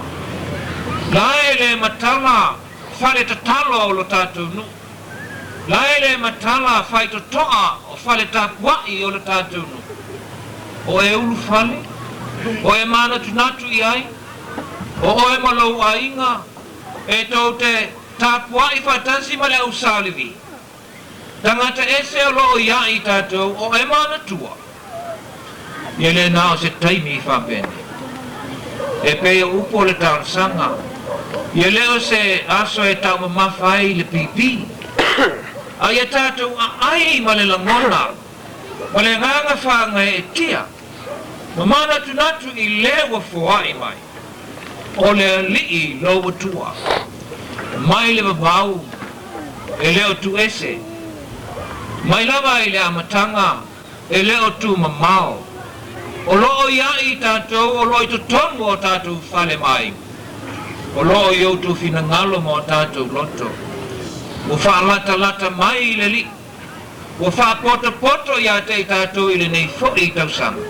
La e le matala fale tatalo o lo tatou nuu. La e le matala faitotoa o fale tapuai o le tatou nuu. O e ulufale, o e manatunatu i ai, o oe ma lou aiga e tou te tapuai faatasi ma le au Sa Levi. Tagata ese o loo ia i tatou o e manatua. Ia le na o se taimi faapenei. E pei o upu o le talosaga, ia le o se aso e taumamafa ai le pipī. A ia tatou aai ma le lagona ma le agaga faagaeetia ma manatunatu i le ua foai mai o le Alii lou Atua mai le vavau e le o tuuese mai lava i le amataga e le o tumamao. O lo o ia i tatou o lo o i totonu o tatou fale ma aiga. O lo o i outou finagalo ma o tatou loto. Ua faalatalata mai le Alii. Ua faapotopoto ia te i tatou i lenei foi tausaga.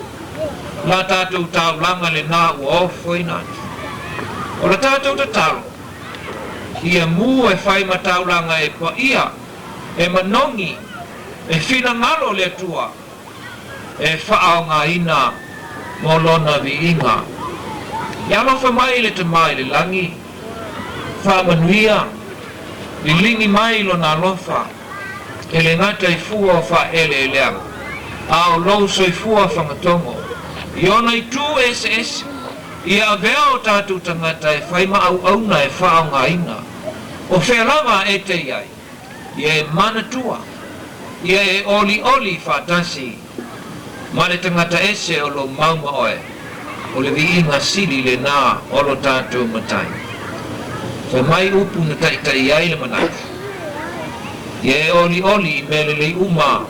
La tatou taulaga lenā ua ofoina atu. O la tatou tatalo, ia mu e fai ma taulaga e paia, e manogi, e finagalo le Atua e faaaogaina mo Lona viiga. Ia alofa mai le Tama i le lagi, faamanuia, liligi mai Lona alofa, e le gata i fua o faaeleeleaga, a o lou soifua fagatogo i ona itu eseese, ia avea o tatou tagata e fai ma auauna e faaaogaina, o fea lava e te i ai. Ia e manatua, ia e olioli faatasi ma le tagata ese o lou mau ma oe, o le viiga sili lenā o lo tatou Matai. Fai mai upu na taita'i ai le manatu. Ia e olioli i mea lelei uma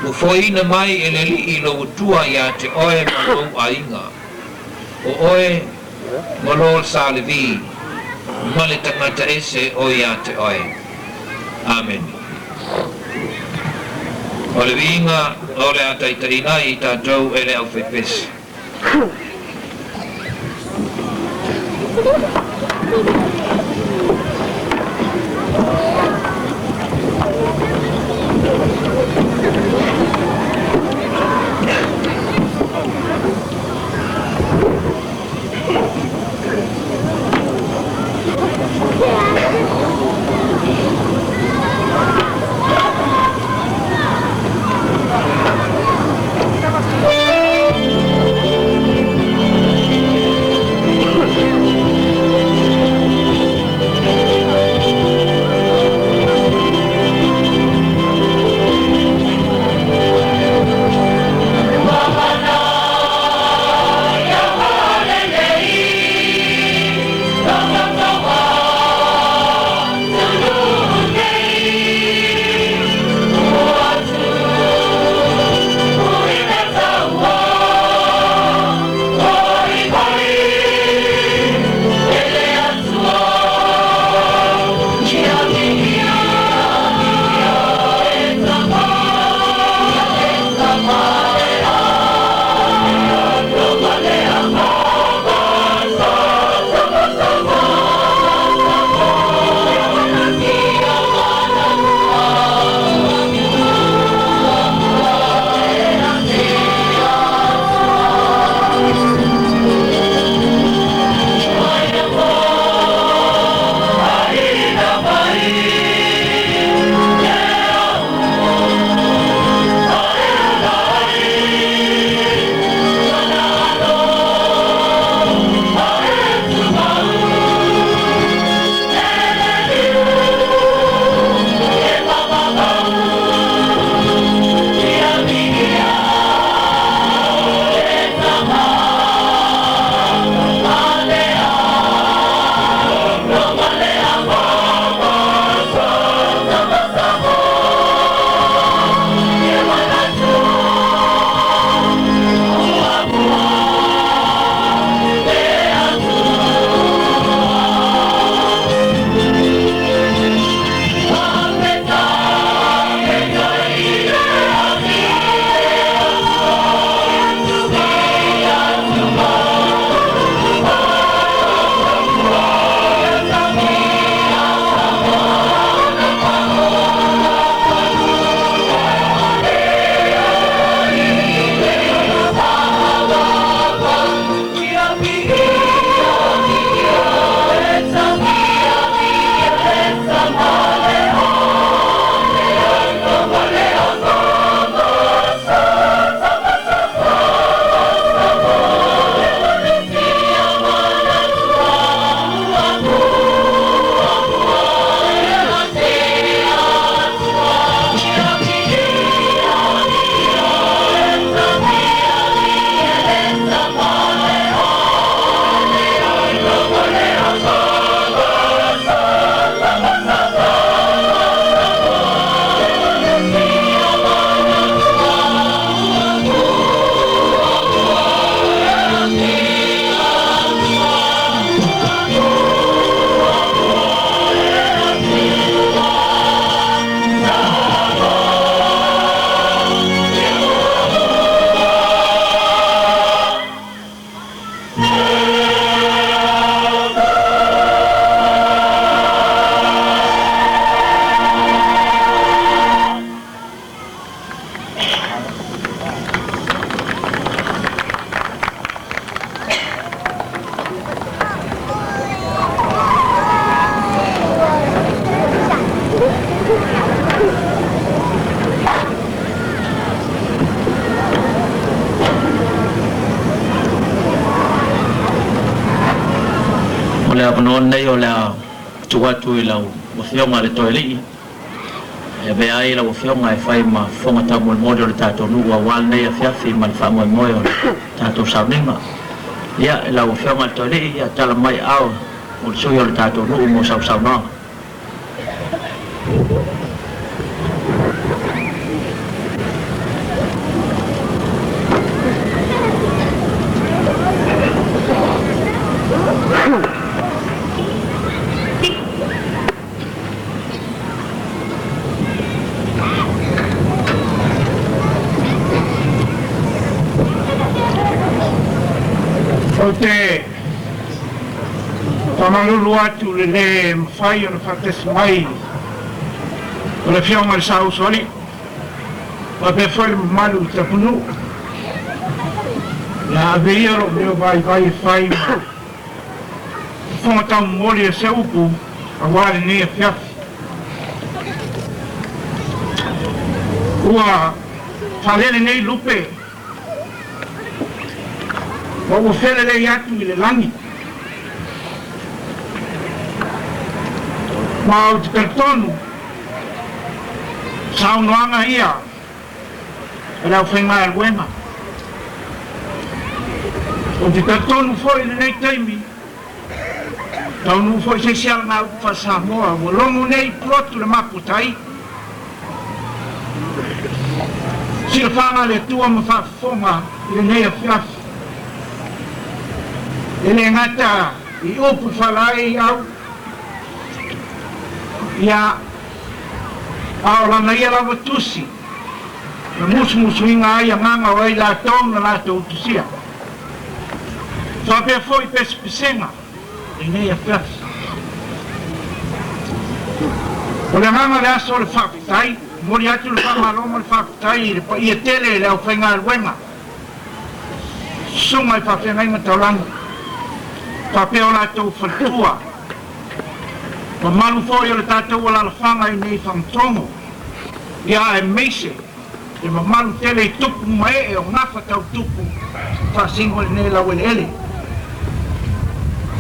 ua foeina mai e le Alii lou Atua iā te oe ma lou aiga. O oe ma lo Sa Levi ma le tagata ese o iā te oe. Amene. O le viiga o le a taitaʻina ai i tatou e le aufaipese. le avanoa lenei o le a tuu atu i lau Afioga i le Toealii e avea ai lau Afioga e fai ma fofoga taumolimoli o le tatou nuu aua lenei afiafi ma le faamoemoe o le tatou sauniga. Ia, i lau Afioga i le Toealii, ia tala mai aao o le sui o le tatou nuu mo sau saunoaga. Ou te faamalulu atu i le lē mafai ona faatasi mai o le Afioga i le Saausoalii faapea foi le mamalu i Tapunuu. O le a ave ia lou leo vaivai e fai ma fofoga taumomoli o se upu aua lenei afiafi. Ua faalele nei lupe ma ua felelei atu i le lagi. Ma ou te talitonu, saunoaga ia a le aufaigaluega. Ou te talitonu foi i lenei taimi, taunuu foi se isi alagaupu faa-Samoa, ua logo nei i pulotu le mapuatai. Silafaga a le Atua ma faafofoga i lenei afiafi. E le gata i upu faalaei au, ia, a o lana ia lava tusi na musumusuina ai agaga o ai latou na latou utusia. Faapea foi pesepesega lenei afiafi. O le agaga o le aso o le faafetai, momoli atu le faamalo ma le faafetai i le paia tele i le aufaigaluega, susuga i faafeagaiga taulagi, faapea o latou faletua, mamalu foi o le tatou alalafaga i nei Fagatogo, ia aemaise le mamalu tele i tupu ma ee o gafa tau tupu faasino i lenei laueleele.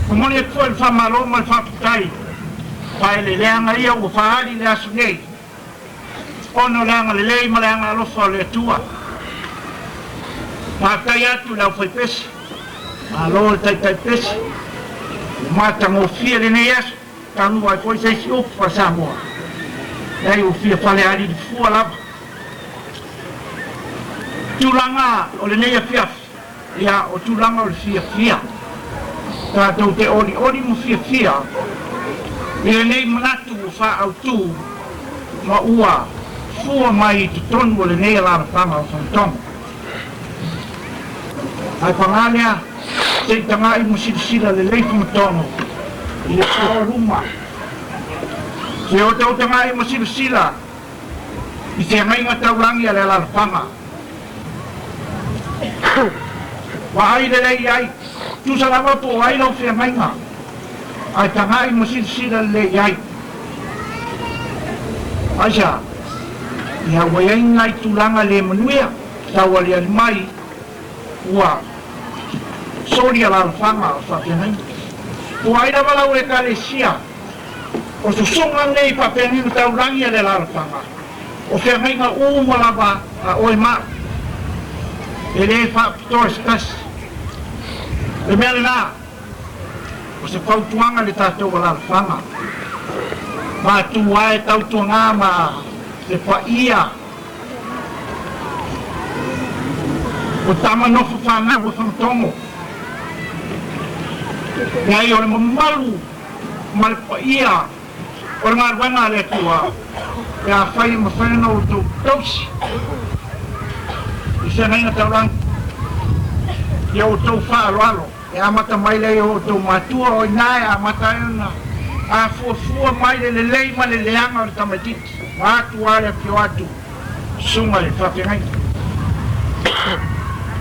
Momoli atu foi le faamalo ma le faafetai faaeleeleaga ia ua faaali i le aso nei, ona o le agalelei ma le agaalofa o le Atua. Faafetai atu i le aufaipese, malo le taitaipese, ua matagofie lenei aso, taunuu ai foi se isi upu faa-Samoa, leai ua fia falealili fua lava. Tulaga o lenei afiafi, ia o tulaga o le fiafia. Tatou te olioli ma fiafia i lenei manatu ua faaautu ma ua fua mai i totonu o lenei alalafaga o Fagatogo. Ae paga lea, se i taga'i ma silasila lelei Fagatogo i le sao luma. Se o tou taga'i ma silasila i feagaiga taulagi a le alalafaga. Vaai lelei i ai, tusa lava po o ai lau feagaiga, ae taga'i ma silasila lelei i ai. Aisea? Ia ua i ai nai tulaga le manuia taualiali mai ua soli alalafaga o faafeagaiga. Po o ai lava lau Ekalesia, o susuga nei faafeagaiga taulagi a le alalafaga, o feagaiga uma lava a oe ma au. E le faapitoa se tasi. O le mea lena, o se fautuaga i le tatou alalafaga, matua e tautuaga ma le paia o tama nofo fanau o Fagatogo. Leai, o le mamalu ma le paia o le galuega a le Atua, pe afai e mafai ona outou tausi i feagaiga taulagi, ia outou faaaloalo e amata mai lea i o outou matua, o i ina e amata ai ona afuafua mai le lelei ma le leaga o le tamaitiiti, ma atu lava le afio atu susuga i le faafeagaiga.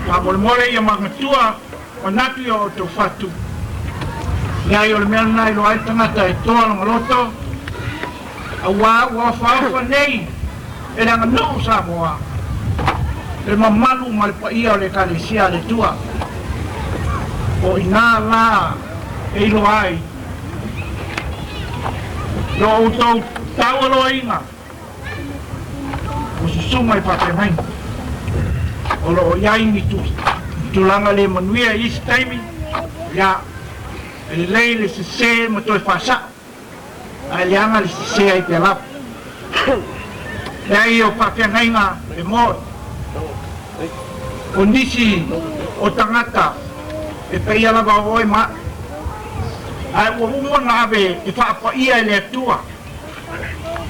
Faamolemole ia manatua manatu i o outou fatu. Leai, o le mea lena e iloa ai le tagata e toa lona loto, auā ua ofaofa nei e le aganuu Samoa le mamalu ma le paia o le Ekalesia a le Atua. O i ina la e iloa ai Lo outou taualoaina o susu mai faafeagaiga o loo iai ni tulaga le manuia i isi taimi ia e lelei le sesē ma toe faasaʻo ae leaga le sesē ai pea lava leai o faafeagaiga e moe o nisi o tagata e paia lava o oe ma ae ua uma ona ave e faapaia e le Atua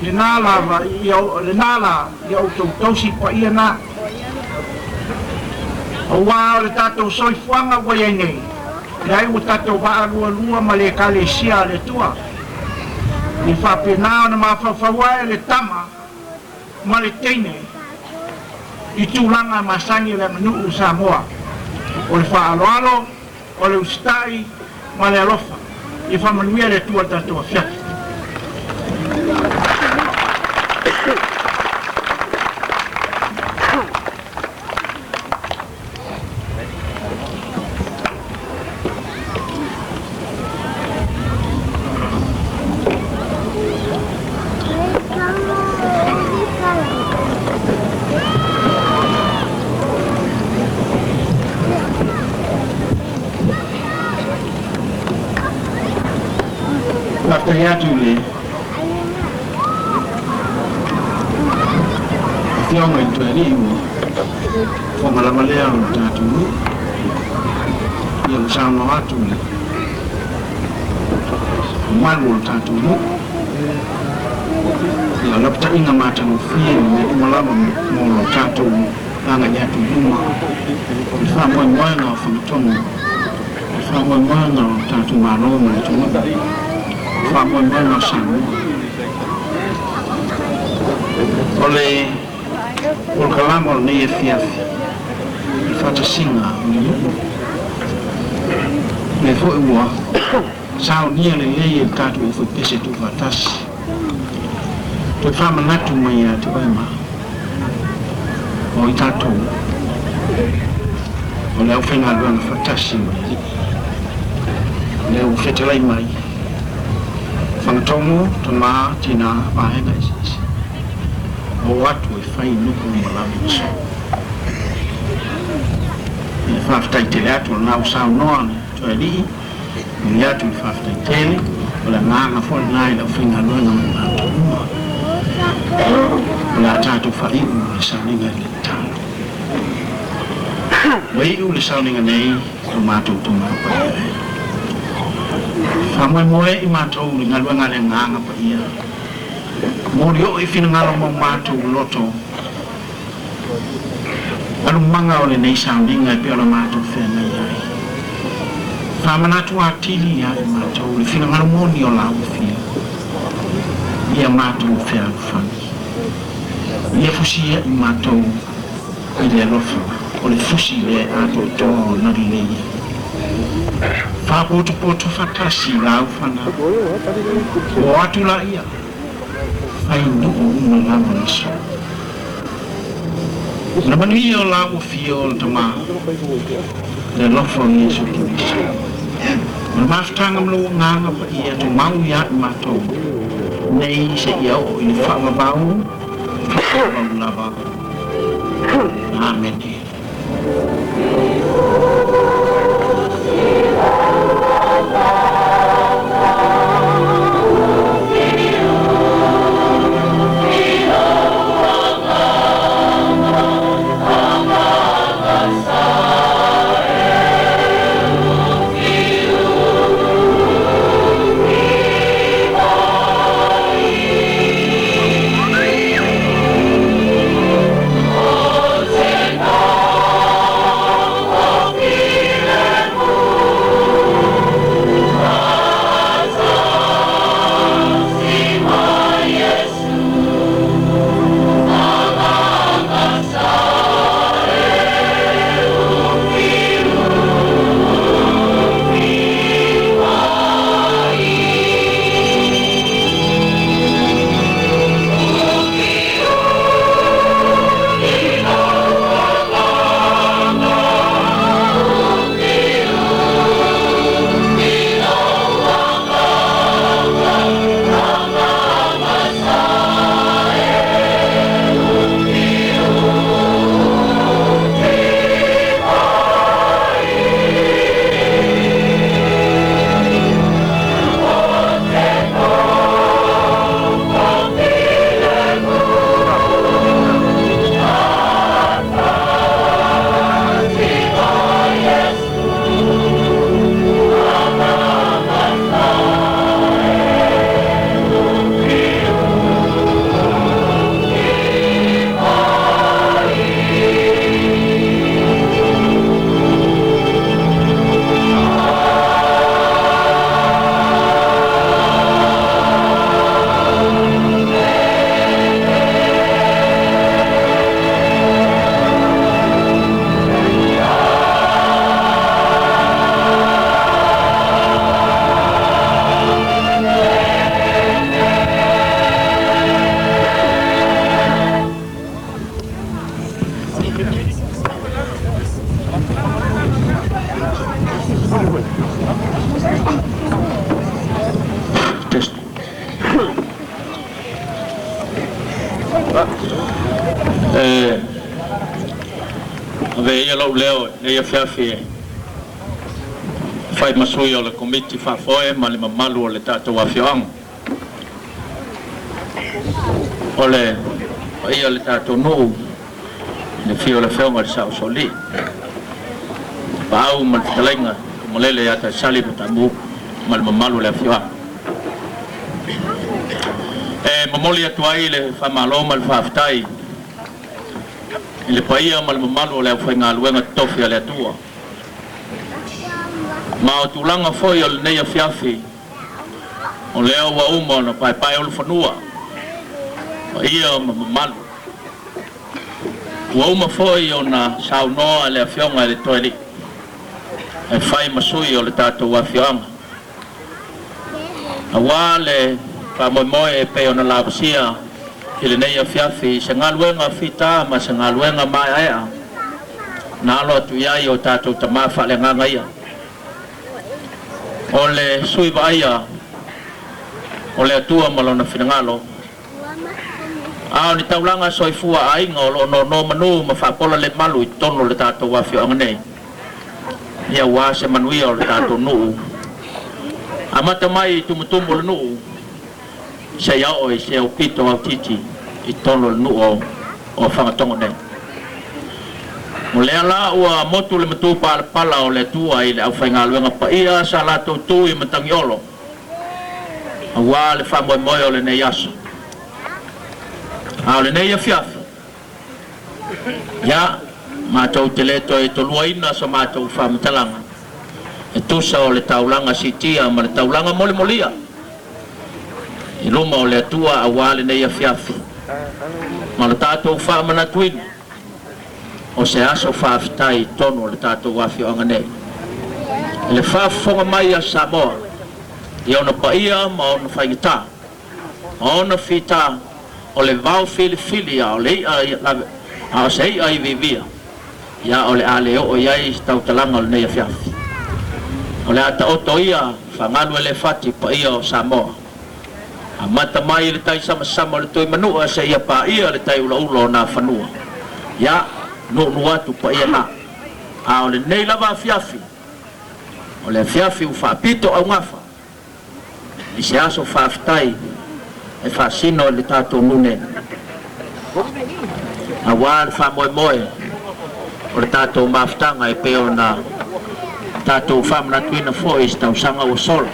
lenā lava ia lenā lā ia outou tausi paia na auā o le tatou soifuaga ua iai nei leai ua tatou vaalualua ma le Ekalesia a le Atua i faapenā ona mafaufau ae le tama ma le teine i tulaga masani o le aganuu Samoa o le faaaloalo o le usitai ma le alofa ia faamanuia le Atua le tatou afiafi. Faafetai atu i le afioga i Toealii ua fofoga lava lea o le tatou nuu ia ua saunoa atu le malu o le tatou nuu ia o lapataiga matagofie ma mea uma lava mo lo tatou agai atu i luma le faamoemoega o Fagatonu le faamoemoega o tatou Malo ma le atunuu le faamoemoega o Samoa o le polokalama o lenei afiafi le faatasiga o le nuu le foi ua saunia lelei e le tatou ufaipese tuufaatasi toe faamanatu mai ia te oe ma o i tatou o le aufaigaluega faatasi ma le Alii lea ua fetalai mai Fagatogo tamā tinā vaega eseese o atu e fai nuu ma lava aso e faafetai tele atu o lenā ua saunoa le Toealii momoli atu le faafetai tele o le agaga foi lenā i le aufaigaluega ma matou uma o le a tatou faaiu le sauniga i le tatalo ua iu le sauniga nei o matou tamā paia e faamoemoe i matou le galuega a le agaga paia moli oo i finagalo ma o matou loto alumaga o lenei sauniga e pei ona matou feagai ai faamanatu atili ia i matou le finagalo moni o lau afio ia matou fealofani ia fusia i matou i le alofa o le fusi le atoatoa o lagi nei faapotopoto faatasi lau fanau o atu laia fai nuu uma lava le aso na manuia o lau afio o le Tamā le alofa o Iesu Keriso o le mafutaga ma lou Agaga Paia tumau ia i matou nei seia oo i le faavavau faavavau lava. Amene. E avea ia lou leo i lenei afiafi e fai ma sui o le Komiti Faafoe ma le mamalu o le tatou afioaga. O le paia o le tatou nuu i le afio o le Afioga i le Sao Solii, Tapaau ma le Fetalaiga Tumalele ia Taisali ma Taamu ma le mamalu o le afioaga. E momoli atu ai le faamalo ma le faafetai i le paia ma le mamalu o le aufaigaluega totofi a le Atua. Ma o tulaga foi o lenei afiafi, o lea ua uma ona paepae ulufanua, paia ma mamalu. Ua uma foi ona saunoa le Afioga i le Toealii e fai ma sui o le tatou afioaga. Aua le faamoemoe e pei ona lavasia i lenei afiafi i se galuega fita ma se galuega maeaea na alo atu i ai o tatou tama faaleagaga ia. O le sui vaaia o le Atua ma Lona finagalo, a o ni taulaga soifua aiga o lo o nonomanu ma faapola le malu i totonu o le tatou afioaga nei, ia aua se manuia o le tatou nuu, amata mai i tumutumu o le nuu seia oo i se aupito autiti i totonu o le nuu o Fagatogo nei. O lea la ua motu le matu palapala o le Atua i le aufaigaluega paia sa latou tu i Matagiolo aua le faamoemoe o lenei aso. A o lenei afiafi, ia, matou te le toe toluaina so matou faamatalaga e tusa o le taulaga siitia ma le taulaga molimolia i luma o le Atua aua lenei afiafi ma lo tatou faamanatuina o se aso faafetai i totonu o le tatou afioaga nei. I le faafofoga mai a Samoa i ona paia ma ona faigata, ma ona fita o le vao filifili a o le i'a a o se i'a iviivia, ia o le a le oo i ai se tautalaga o lenei afiafi. O le a taoto ia fagalu e le fati paia o Samoa. Amata mai i le tai samasama o le Tuimanua seia paia le tai ulaula o Nafanua. Ia, nuunuu atu paia na. A o lenei lava afiafi, o le afiafi ua faapito augafa i se aso faafetai e faasino i le tatou nuu nei, aua le faamoemoe o le tatou mafutaga e pei ona tatou faamanatuina foi i se tausaga ua sola.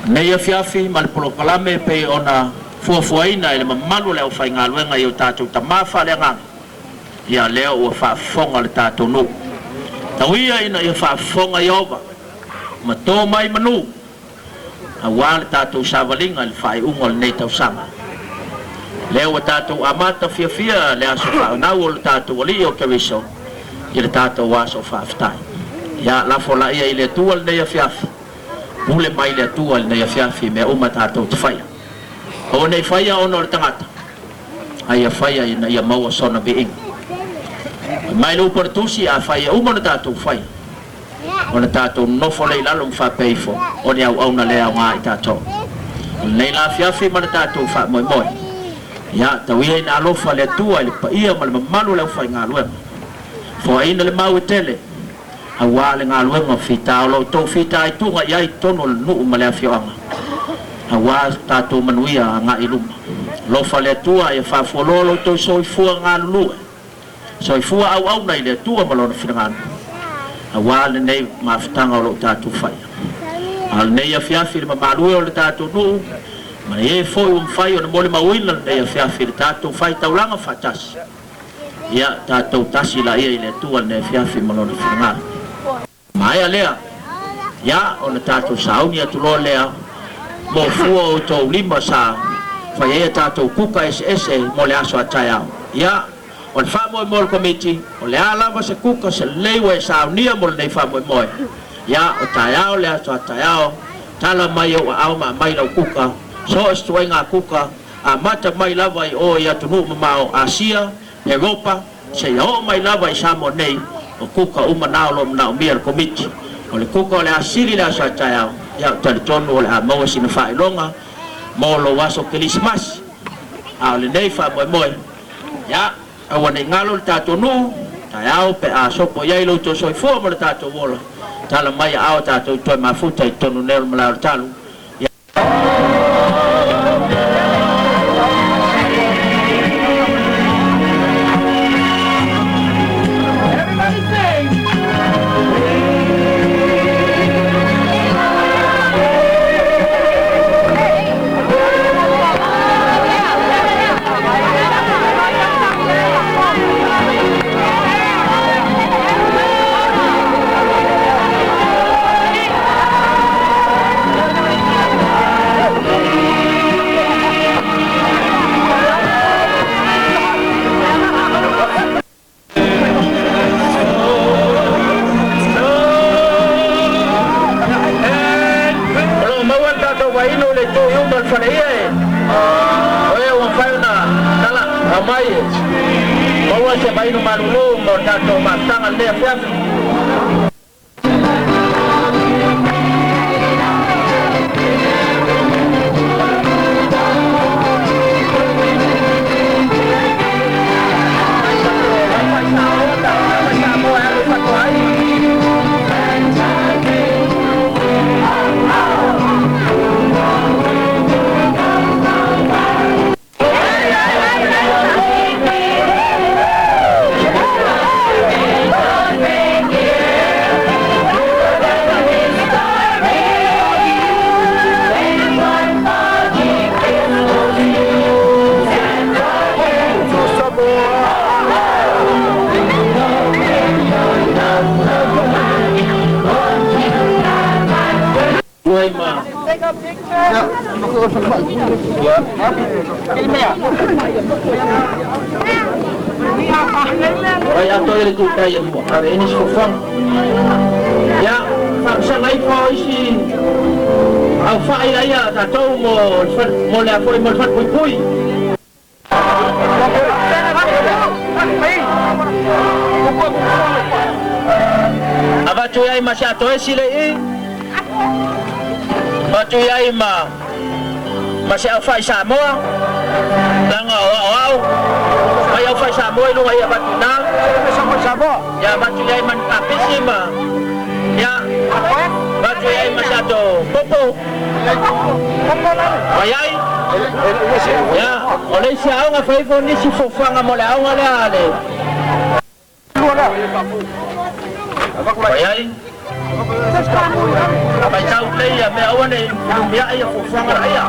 Nei afiafi ma le polokalame e pei ona fuafuaina e le mamalu o le aufaigaluega i o tatou tama faaleagaga, ia lea ua faafofoga le tatou nuu. Tau ia ina ia faafofoga Ieova ma to mai manu aua le tatou savaliga i le faaiuga o lenei tausaga. Lea ua tatou amata fiafia le aso faanau o le tatou Alii o Keriso i le tatou aso faafetai. Ia lafo laia i le Atua lenei afiafi. Pule mai le Atua i lenei afiafi i mea uma tatou te faia. Aua nei faia ona o le tagata, a ia faia ina ia maua sona viiga. Fai mai le upu a le Tusi, Afai e uma ona tatou faia, ona tatou nonofo lea i lalo ma faapea ifo, o le auauna lea e aoga i tatou. O lenei la afiafi ma le tatou faamoemoe, ia, tau ia ina alofa le Atua i le paia ma le mamalu o le aufaigaluega. Foaina le mau e tele, aua le galuega fita o lo outou fitaituga i ai i totonu o le nuu ma le afioaga, aua so tatou manuia agai i luma. Alofa le Atua ia faafualoa lo outou soifua galulue, soifua auauna i le Atua ma Lona finagalo, aua lenei mafutaga o lo o tatou faia. A o lenei afiafi i le mamalue o le tatou nuu, ma e foi ua mafai ona molimauina lenei afiafi i le tatou faitaulaga faatasi, Ia tatou tasi laia i le Atua lenei afiafi ma Lona finagalo. Maea lea, ia ona tatou sauni atu loa lea mo fua o outou lima sa fai ai a tatou kuka eseese mo le aso a taeao. Ia, o le faamoemoe o le Komiti, o le a lava se kuka se lelei ua e saunia mo lenei faamoemoe, ia, o taeao le aso a taeao, tala mai ou aao ma aumai lau kuka, so o se tuaiga kuka, Amata mai lava i o i atunuu mamao Asia, Eropa, seia oo mai lava i Samoa nei, o kuka uma na o lo o manaomia e le Komiti. O le kuka o le a sili le aso a taeao, ia ou talitonu o le a maua sina faailoga mo lou aso Kerisimasi. A o lenei faamoemoe, ia, aua nei galo le tatou nuu, taeao pe a sopo i ai lo outou soifua ma le tatou ola, tala mai aao tatou toe mafuta i totonu nei o le malae o le talu. Everybody sing. O loo maua le tatou vainu i le itu i uma o le faleia e o e ua mafai ona tala aumai e maua se vainu malulū mo le tatou mafutaga lenei afiafi. Ua ma Take a picture. Ai ato ele tu tai mo ave ini sofang. Ya, faasaga ifo isi au fai ai a tatou mo mo le afoi mo le falepuipui. Avatu ai ma se ato esi le i. Avatu ai ma se au fai Samoa. Langa o au au. Mai au fai Samoa i luga ia avatu na. Ya avatu ai ma ni kapisi ma. Ya avatu ai ma se ato popo. Mai ai. Ya, o le isi aoga faifo nisi fofoaga mo le aoga lea a le. Mai ai. Mai tau lei ia mea aua nei lumiai ia fofoaga la ia.